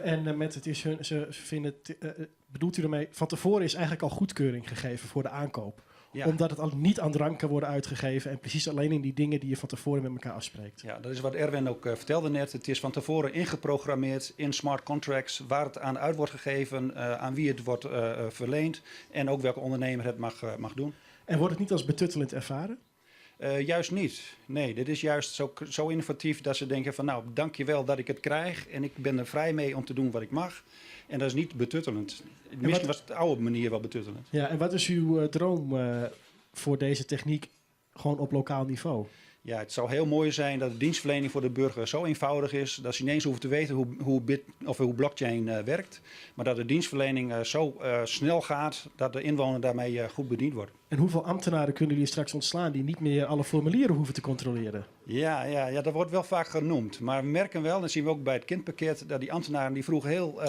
En met het is hun, ze vinden het bedoelt u ermee, van tevoren is eigenlijk al goedkeuring gegeven voor de aankoop. Omdat het al niet aan drank kan worden uitgegeven en precies alleen in die dingen die je van tevoren met elkaar afspreekt. Ja, dat is wat Erwin ook vertelde net. Het is van tevoren ingeprogrammeerd in smart contracts waar het aan uit wordt gegeven, aan wie het wordt verleend en ook welke ondernemer het mag doen. En wordt het niet als betuttelend ervaren? Juist niet. Nee, dit is juist zo innovatief dat ze denken van, dankjewel dat ik het krijg en ik ben er vrij mee om te doen wat ik mag. En dat is niet betuttelend. Misschien was het de oude manier wel betuttelend. Ja, en wat is uw droom voor deze techniek gewoon op lokaal niveau? Ja, het zou heel mooi zijn dat de dienstverlening voor de burger zo eenvoudig is dat ze niet eens hoeven te weten hoe blockchain werkt. Maar dat de dienstverlening zo snel gaat dat de inwoner daarmee goed bediend wordt. En hoeveel ambtenaren kunnen jullie straks ontslaan die niet meer alle formulieren hoeven te controleren? Ja, dat wordt wel vaak genoemd. Maar we merken wel, dat zien we ook bij het kindpakket, dat die ambtenaren die vroeger heel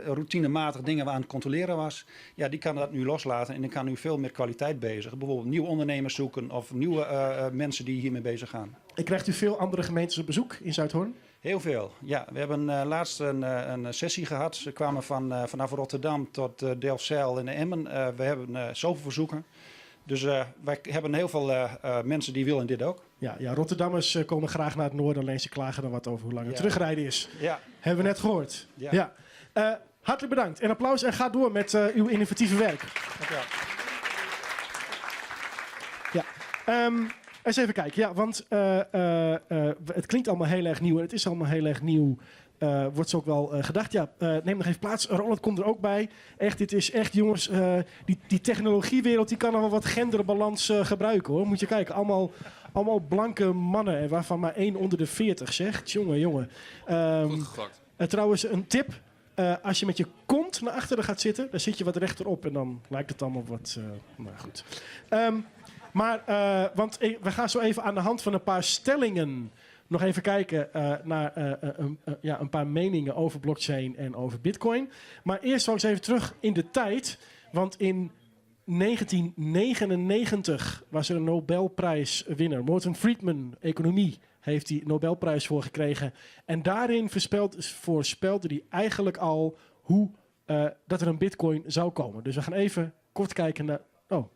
routinematig dingen aan het controleren was, die kan dat nu loslaten en die kan nu veel meer kwaliteit bezig. Bijvoorbeeld nieuwe ondernemers zoeken of nieuwe mensen die hiermee bezig gaan. En krijgt u veel andere gemeentes op bezoek in Zuidhorn? Heel veel, ja. We hebben eh, laatst een, eh, een sessie gehad. Ze kwamen van, eh, vanaf Rotterdam tot eh, Delfzijl en Emmen. Eh, we hebben eh, zoveel verzoeken. Dus eh, wij hebben heel veel eh, eh, mensen die willen dit ook. Ja, ja Rotterdammers eh, komen graag naar het noorden, alleen ze klagen dan wat over hoe lang het Ja. terugrijden is. Ja. Hebben we net gehoord. Ja. Eh, hartelijk bedankt en applaus en ga door met eh, uw innovatieve werk. Dank u wel. Ja. Ehm, eens even kijken. Ja, want eh, eh, eh, het klinkt allemaal heel erg nieuw en het is allemaal heel erg nieuw. Eh, wordt zo ook wel eh, gedacht. Ja, eh, neem nog even plaats. Roland komt er ook bij. Echt, dit is echt, jongens, eh, die, die technologiewereld die kan nog wel wat genderbalans eh, gebruiken hoor. Moet je kijken, allemaal, allemaal blanke mannen en waarvan maar één onder de 40 zegt. Jongen, jongen. Ehm, Goed gegokt. eh, trouwens, een tip. Eh, als je met je kont naar achteren gaat zitten, dan zit je wat rechterop en dan lijkt het allemaal wat. eh nou goed. Ehm, maar, eh, want eh, we gaan zo even aan de hand van een paar stellingen nog even kijken eh, naar eh, eh, een, eh, ja, een paar meningen over blockchain en over bitcoin. Maar eerst zal ik eens even terug in de tijd. Want in 1999 was er een Nobelprijswinnaar. Morton Friedman, economie, heeft die Nobelprijs voor gekregen. En daarin voorspeld, voorspelde hij eigenlijk al hoe eh, dat er een bitcoin zou komen. Dus we gaan even kort kijken naar... Oh,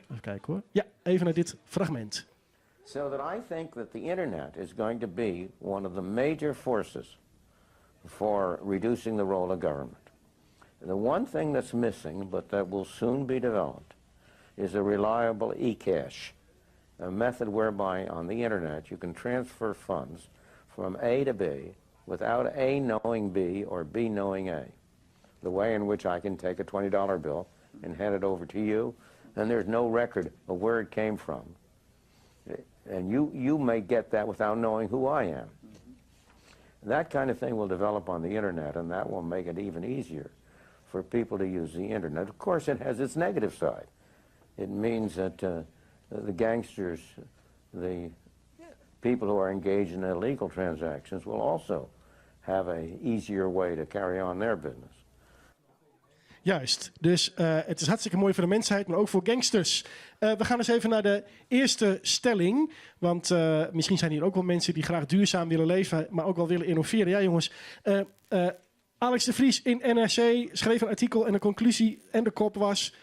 even kijken hoor. Ja, even naar dit fragment. So that I think that the internet is going to be one of the major forces for reducing the role of government. The one thing that's missing, but that will soon be developed, is a reliable e-cash, a method whereby on the internet you can transfer funds from A to B without A knowing B or B knowing A. The way in which I can take a $20 bill and hand it over to you, and there's no record of where it came from. And you, you may get that without knowing who I am. That kind of thing will develop on the internet, and that will make it even easier for people to use the internet. Of course, it has its negative side. It means that uh, the gangsters, the people who are engaged in illegal transactions, will also have a easier way to carry on their business. Juist. Dus eh, het is hartstikke mooi voor de mensheid, maar ook voor gangsters. Eh, we gaan eens even naar de eerste stelling. Want eh, misschien zijn hier ook wel mensen die graag duurzaam willen leven, maar ook wel willen innoveren. Ja, jongens. Eh, eh, Alex de Vries in NRC schreef een artikel en de conclusie en de kop was: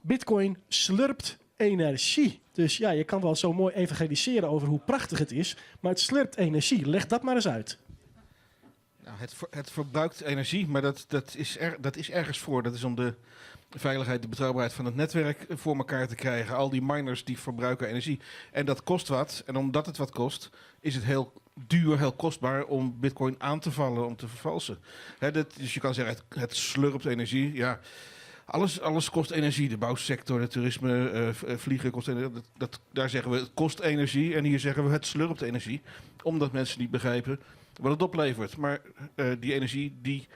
Bitcoin slurpt energie. Dus ja, je kan wel zo mooi evangeliseren over hoe prachtig het is, maar het slurpt energie. Leg dat maar eens uit. Nou, het, ver- het verbruikt energie, maar dat, dat, is er, dat is ergens voor. Dat is om de veiligheid, de betrouwbaarheid van het netwerk voor elkaar te krijgen. Al die miners die verbruiken energie. En dat kost wat. En omdat het wat kost, is het heel duur, heel kostbaar om bitcoin aan te vallen, om te vervalsen. Hè, dat, dus je kan zeggen, het, het slurpt energie. Ja, alles, alles kost energie. De bouwsector, het toerisme, eh, v- eh, vliegen kost energie. Dat, dat, daar zeggen we het kost energie. En hier zeggen we het slurpt energie. Omdat mensen niet begrijpen wat het oplevert. Maar eh, die energie die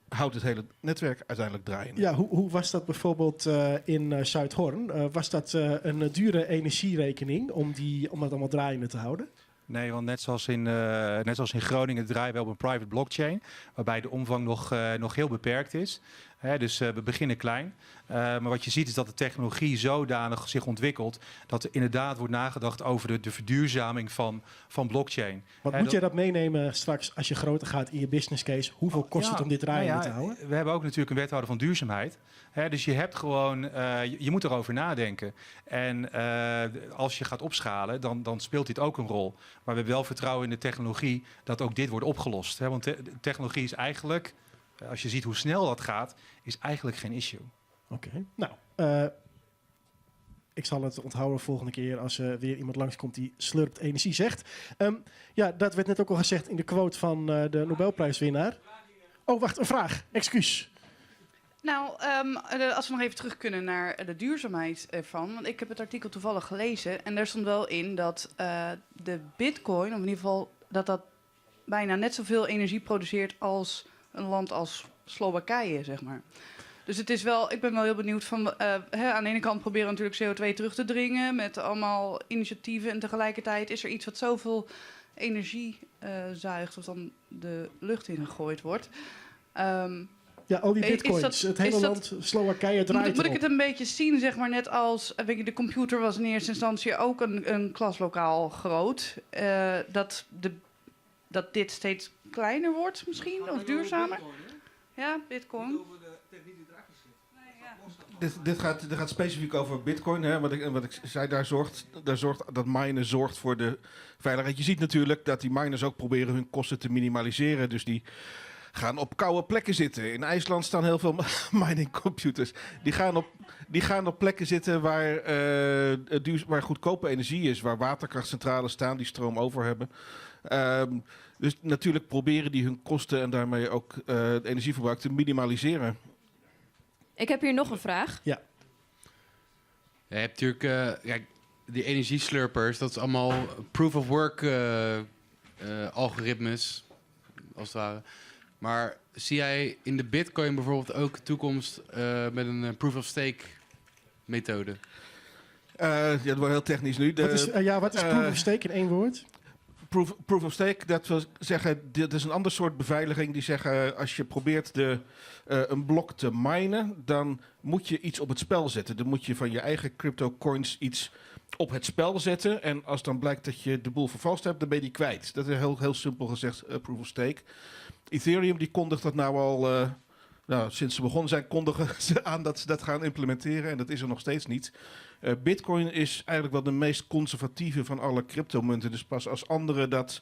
houdt het hele netwerk uiteindelijk draaiende. Ja, hoe, hoe was dat bijvoorbeeld eh, in eh, Zuidhorn? Eh, was dat eh, een eh, dure energierekening om, die, om dat allemaal draaiende te houden? Nee, want net zoals in, eh, net zoals in Groningen draaien we op een private blockchain, waarbij de omvang nog, eh, nog heel beperkt is. Hè, dus eh, we beginnen klein. Eh, maar wat je ziet is dat de technologie zodanig zich ontwikkelt dat er inderdaad wordt nagedacht over de, de verduurzaming van, van blockchain. Want Hè, moet jij dat meenemen straks als je groter gaat in je business case? Hoeveel kost Ja, het om dit draaiende nou ja, te houden? We hebben ook natuurlijk een wethouder van duurzaamheid. Hè, dus je hebt gewoon, eh, je, je moet erover nadenken. En eh, als je gaat opschalen, dan, dan speelt dit ook een rol. Maar we hebben wel vertrouwen in de technologie dat ook dit wordt opgelost. Hè, want te- de technologie is eigenlijk, eh, als je ziet hoe snel dat gaat, is eigenlijk geen issue. Oké, nou, eh, ik zal het onthouden volgende keer als er weer iemand langskomt die slurpt energie zegt. Ehm, ja, dat werd net ook al gezegd in de quote van eh, de Nobelprijswinnaar. Oh, wacht, een vraag. Excuus. Nou, ehm, eh, als we nog even terug kunnen naar de duurzaamheid ervan. Want ik heb het artikel toevallig gelezen. En daar stond wel in dat eh, de bitcoin, of in ieder geval dat dat bijna net zoveel energie produceert als een land als Slowakije, zeg maar. Dus het is wel, ik ben wel heel benieuwd van. eh, hè, aan de ene kant proberen we natuurlijk CO2 terug te dringen met allemaal initiatieven. En tegelijkertijd is er iets wat zoveel energie eh, zuigt, of dan de lucht in gegooid wordt. Ehm, Ja, al die is bitcoins. dat- het hele is dat- land Slowakije draait moet, moet ik erop. het een beetje zien, zeg maar, net als eh, weet je, de computer was in eerste instantie ook een, een klaslokaal groot. Eh, dat de dat dit steeds kleiner wordt misschien, of duurzamer. Ja, bitcoin. Dit gaat specifiek over bitcoin. Hè, wat ik zei, daar zorgt dat minen zorgt voor de veiligheid. Je ziet natuurlijk dat die miners ook proberen hun kosten te minimaliseren. Dus die gaan op koude plekken zitten. In IJsland staan heel veel mining computers. Die gaan op plekken zitten waar goedkope energie is. Waar waterkrachtcentrales staan die stroom over hebben. Dus natuurlijk proberen die hun kosten en daarmee ook het energieverbruik te minimaliseren. Ik heb hier nog een vraag. Ja. Je hebt natuurlijk kijk, die energieslurpers, dat is allemaal proof of work algoritmes, als het ware. Maar zie jij in de Bitcoin bijvoorbeeld ook toekomst met een proof of stake methode? Ja, dat wordt heel technisch nu. Ja, wat is proof of stake in één woord? Proof of stake, dat wil zeggen, dit is een ander soort beveiliging. Die zeggen, als je probeert een blok te minen, dan moet je iets op het spel zetten. Dan moet je van je eigen crypto coins iets op het spel zetten. En als dan blijkt dat je de boel vervalst hebt, dan ben je die kwijt. Dat is heel, heel simpel gezegd proof of stake. Ethereum die kondigt dat nou al, nou, sinds ze begonnen zijn, kondigen ze aan dat ze dat gaan implementeren. En dat is er nog steeds niet. Bitcoin is eigenlijk wel de meest conservatieve van alle cryptomunten. Dus pas als anderen dat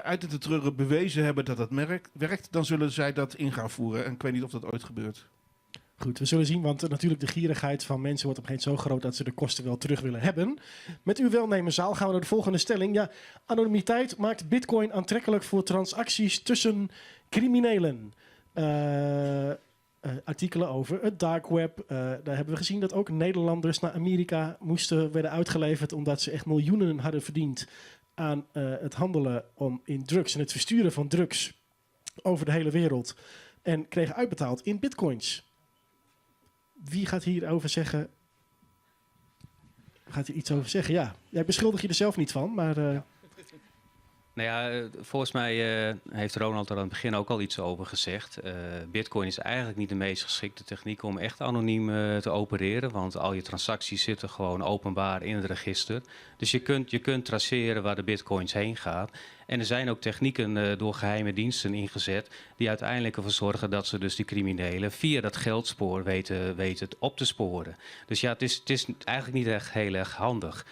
uit de treuren bewezen hebben dat dat werkt, dan zullen zij dat in gaan voeren. En ik weet niet of dat ooit gebeurt. Goed, we zullen zien, want natuurlijk de gierigheid van mensen wordt op een gegeven moment zo groot dat ze de kosten wel terug willen hebben. Met uw welnemen zaal gaan we naar de volgende stelling. Ja, anonimiteit maakt bitcoin aantrekkelijk voor transacties tussen criminelen. Artikelen over het dark web. Daar hebben we gezien dat ook Nederlanders naar Amerika moesten werden uitgeleverd omdat ze echt miljoenen hadden verdiend aan het handelen in drugs en het versturen van drugs over de hele wereld. En kregen uitbetaald in bitcoins. Wie gaat hierover zeggen? Gaat hier iets over zeggen? Ja, jij beschuldig je er zelf niet van, maar Nou ja, volgens mij heeft Ronald er aan het begin ook al iets over gezegd. Bitcoin is eigenlijk niet de meest geschikte techniek om echt anoniem te opereren. Want al je transacties zitten gewoon openbaar in het register. Dus je kunt traceren waar de bitcoins heen gaan. En er zijn ook technieken door geheime diensten ingezet die uiteindelijk ervoor zorgen dat ze dus die criminelen via dat geldspoor weten het op te sporen. Dus ja, het is eigenlijk niet echt heel erg handig.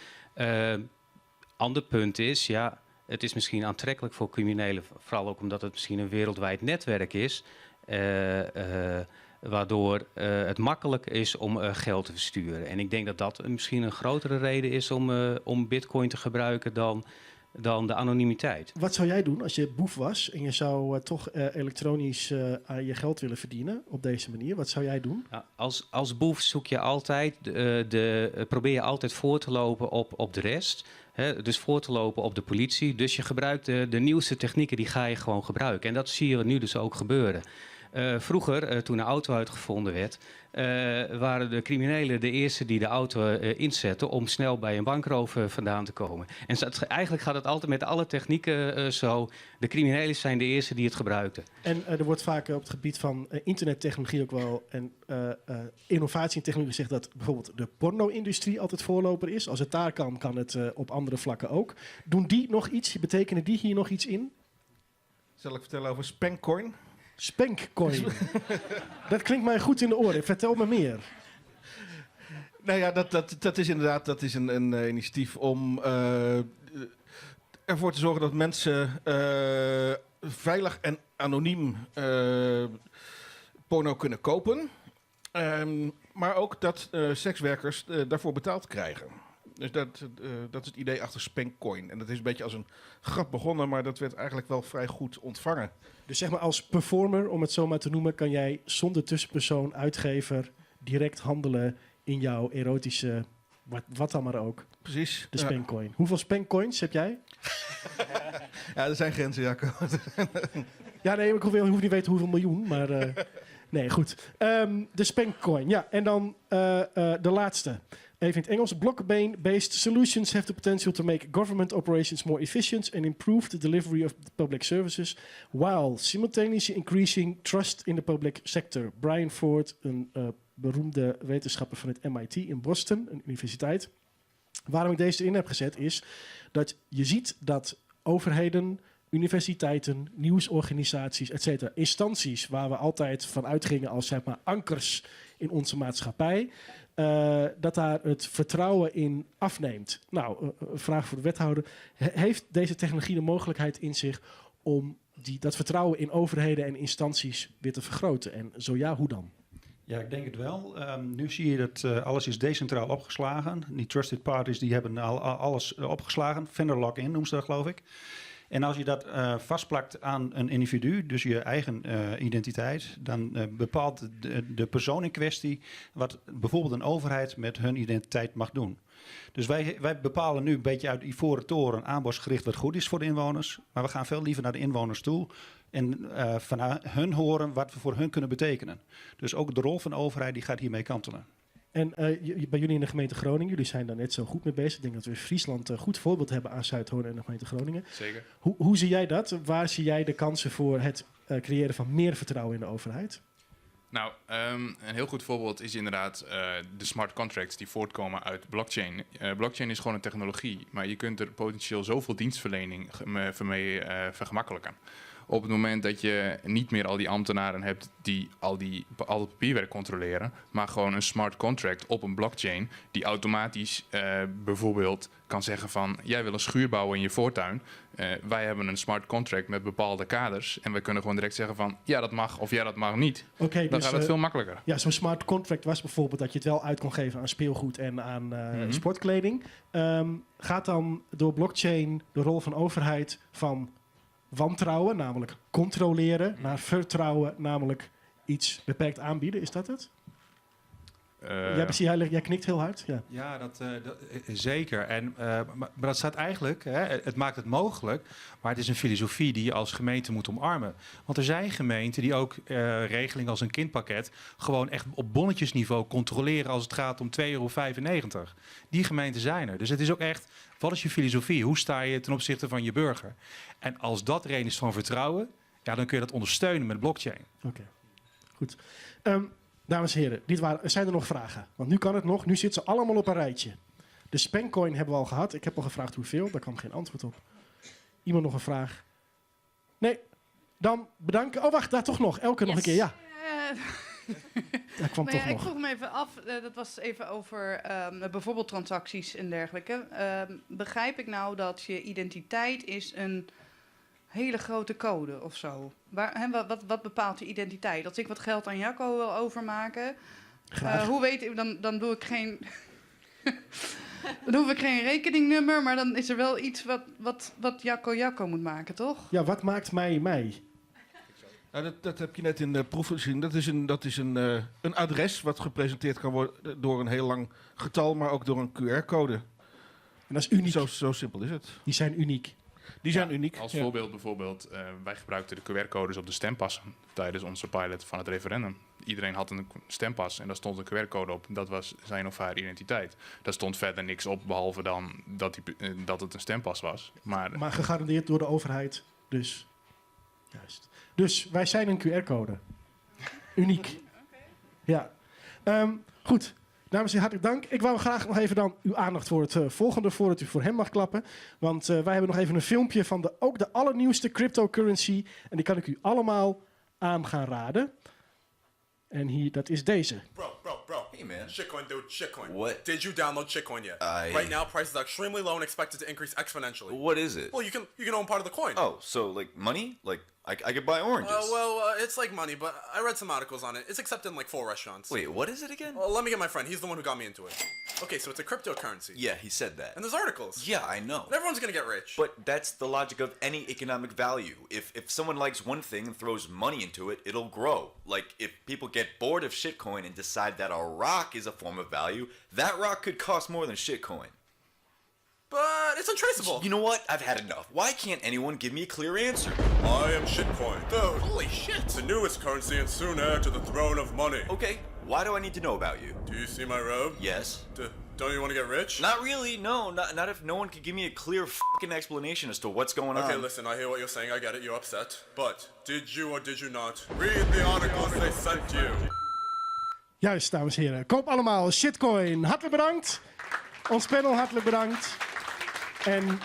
Ander punt is, ja, het is misschien aantrekkelijk voor criminelen, vooral ook omdat het misschien een wereldwijd netwerk is, waardoor het makkelijk is om geld te versturen. En ik denk dat dat misschien een grotere reden is om bitcoin te gebruiken dan de anonimiteit. Wat zou jij doen als je boef was en je zou toch elektronisch aan je geld willen verdienen op deze manier? Wat zou jij doen? Nou, als boef zoek je altijd, probeer je altijd voor te lopen op de rest. Hè, dus voor te lopen op de politie. Dus je gebruikt de nieuwste technieken, die ga je gewoon gebruiken. En dat zie je nu dus ook gebeuren. Vroeger, toen de auto uitgevonden werd, waren de criminelen de eerste die de auto inzetten om snel bij een bankroof vandaan te komen. En eigenlijk gaat het altijd met alle technieken zo. De criminelen zijn de eerste die het gebruikten. En er wordt vaak op het gebied van internettechnologie ook wel en innovatie in technologie gezegd dat bijvoorbeeld de porno-industrie altijd voorloper is. Als het daar kan, kan het op andere vlakken ook. Doen die nog iets? Betekenen die hier nog iets in? Zal ik vertellen over Spankcoin? Spankcoin. Dat klinkt mij goed in de oren. Vertel me meer. Nou ja, dat is inderdaad dat is een initiatief om ervoor te zorgen dat mensen veilig en anoniem porno kunnen kopen. Maar ook dat sekswerkers daarvoor betaald krijgen. Dus dat is het idee achter Spankcoin. En dat is een beetje als een grap begonnen, maar dat werd eigenlijk wel vrij goed ontvangen. Dus zeg maar als performer, om het zo maar te noemen, kan jij zonder tussenpersoon, uitgever, direct handelen in jouw erotische, wat dan maar ook. Precies. De Ja. Spankcoin. Hoeveel Spankcoins heb jij? Ja, er zijn grenzen, Jacco. Ja, nee, ik hoef niet weten hoeveel miljoen, maar nee, goed. De Spankcoin, ja. En dan de laatste. Even in het Engels. Blockchain-based solutions have the potential to make government operations more efficient and improve the delivery of public services, while simultaneously increasing trust in the public sector. Brian Ford, een beroemde wetenschapper van het MIT in Boston, een universiteit. Waarom ik deze erin heb gezet is dat je ziet dat overheden Universiteiten, nieuwsorganisaties, et cetera. Instanties waar we altijd van uitgingen als zeg maar, ankers in onze maatschappij. Dat daar het vertrouwen in afneemt. Nou, een vraag voor de wethouder. Heeft deze technologie de mogelijkheid in zich om dat vertrouwen in overheden en instanties weer te vergroten? En zo ja, hoe dan? Ja, ik denk het wel. Nu zie je dat alles is decentraal opgeslagen. Die trusted parties die hebben al alles opgeslagen. Vendor lock-in noemen ze dat, geloof ik. En als je dat vastplakt aan een individu, dus je eigen identiteit, dan bepaalt de persoon in kwestie wat bijvoorbeeld een overheid met hun identiteit mag doen. Dus wij bepalen nu een beetje uit ivoren toren aanbodsgericht wat goed is voor de inwoners. Maar we gaan veel liever naar de inwoners toe en van hun horen wat we voor hun kunnen betekenen. Dus ook de rol van de overheid die gaat hiermee kantelen. En bij jullie in de gemeente Groningen, jullie zijn daar net zo goed mee bezig. Ik denk dat we in Friesland een goed voorbeeld hebben aan Zuidhorn en de gemeente Groningen. Zeker. Hoe zie jij dat? Waar zie jij de kansen voor het creëren van meer vertrouwen in de overheid? Een heel goed voorbeeld is inderdaad de smart contracts die voortkomen uit blockchain. Blockchain is gewoon een technologie, maar je kunt er potentieel zoveel dienstverlening mee vergemakkelijken. Op het moment dat je niet meer al die ambtenaren hebt die al het papierwerk controleren, maar gewoon een smart contract op een blockchain die automatisch bijvoorbeeld kan zeggen van, jij wil een schuur bouwen in je voortuin. Wij hebben een smart contract met bepaalde kaders en we kunnen gewoon direct zeggen van, ja, dat mag of ja, dat mag niet. Dan gaat het veel makkelijker. Ja, zo'n smart contract was bijvoorbeeld dat je het wel uit kon geven aan speelgoed en aan sportkleding. Gaat dan door blockchain de rol van overheid van wantrouwen, namelijk controleren, naar vertrouwen, namelijk iets beperkt aanbieden? Is dat het? Jij knikt heel hard. Ja, ja, dat zeker. Maar dat staat eigenlijk, hè, het maakt het mogelijk, maar het is een filosofie die je als gemeente moet omarmen. Want er zijn gemeenten die ook regelingen als een kindpakket gewoon echt op bonnetjesniveau controleren als het gaat om twee euro vijfennegentig. Die gemeenten zijn er. Dus het is ook echt, wat is je filosofie? Hoe sta je ten opzichte van je burger? En als dat er een is van vertrouwen, dan kun je dat ondersteunen met blockchain. Oké, goed. Dames en heren, zijn er nog vragen? Want nu kan het nog, nu zitten ze allemaal op een rijtje. De Spancoin hebben we al gehad. Ik heb al gevraagd hoeveel, daar kwam geen antwoord op. Iemand nog een vraag? Nee, dan bedanken. Oh, wacht, daar toch nog. Elke nog een keer, ja. Daar kwam toch Ik nog. vroeg me even af, dat was even over bijvoorbeeld transacties en dergelijke. Begrijp ik nou dat je identiteit is een hele grote code of zo? Wat bepaalt je identiteit? Als ik wat geld aan Jacco wil overmaken, Graag. hoe weet ik, dan, dan doe ik geen dan hoef ik geen rekeningnummer, maar dan is er wel iets wat Jacco moet maken, toch? Ja, wat maakt mij mij? Nou, dat heb je net in de proef gezien. Dat is een adres wat gepresenteerd kan worden door een heel lang getal, maar ook door een Q R-code. En dat is uniek. Zo simpel is het. Die zijn uniek. Die zijn uniek. Als ja. voorbeeld bijvoorbeeld, wij gebruikten de Q R-codes op de stempassen tijdens onze pilot van het referendum. Iedereen had een stempas en daar stond een Q R-code op. Dat was zijn of haar identiteit. Daar stond verder niks op, behalve dan dat het een stempas was. Maar, maar gegarandeerd door de overheid, dus. Juist. Dus wij zijn een Q R-code. Uniek. Ja. Goed. Dames en heren, hartelijk dank. Ik wou graag nog even dan uw aandacht voor het volgende, voordat u voor hem mag klappen. Want wij hebben nog even een filmpje van ook de allernieuwste cryptocurrency. En die kan ik u allemaal aan gaan raden. En hier, dat is deze. Bro, bro, bro. Hey, man. Shitcoin, dude, shitcoin. What? Did you download shitcoin yet? I... Right now, prices are extremely low and expected to increase exponentially. What is it? Well, you can own part of the coin. Oh, so, like, money? Like, I could buy oranges. Well, it's like money, but I read some articles on it. It's accepted in, like, 4 restaurants. Wait, what is it again? Well, let me get my friend. He's the one who got me into it. Okay, so it's a cryptocurrency. Yeah, he said that. And there's articles. Yeah, I know. And everyone's going to get rich. But that's the logic of any economic value. If someone likes one thing and throws money into it, it'll grow. Like, if people get bored of shitcoin and decide that a rock is a form of value, that rock could cost more than shitcoin. But it's untraceable. You know what? I've had enough. Why can't anyone give me a clear answer? I am shitcoin. Dude, holy shit. The newest currency and soon heir to the throne of money. Okay, why do I need to know about you? Do you see my robe? Yes. Don't you want to get rich? Not really, no. Not if no one could give me a clear fucking explanation as to what's going Okay, on. listen, I hear what you're saying. I get it. You're upset. But did you or did you not read the articles they sent you? Juist, dames en heren. Koop allemaal shitcoin. Hartelijk bedankt. Ons panel hartelijk bedankt. En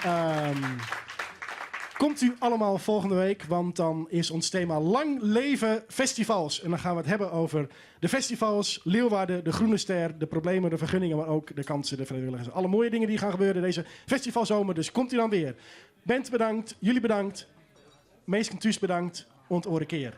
Komt u allemaal volgende week, want dan is ons thema Lang Leven Festivals. En dan gaan we het hebben over de festivals, Leeuwarden, de Groene Ster, de problemen, de vergunningen, maar ook de kansen, de vrijwilligers. Alle mooie dingen die gaan gebeuren deze festivalzomer. Dus komt u dan weer. Bent bedankt, jullie bedankt, Meesken Thuis bedankt, ont oren keer.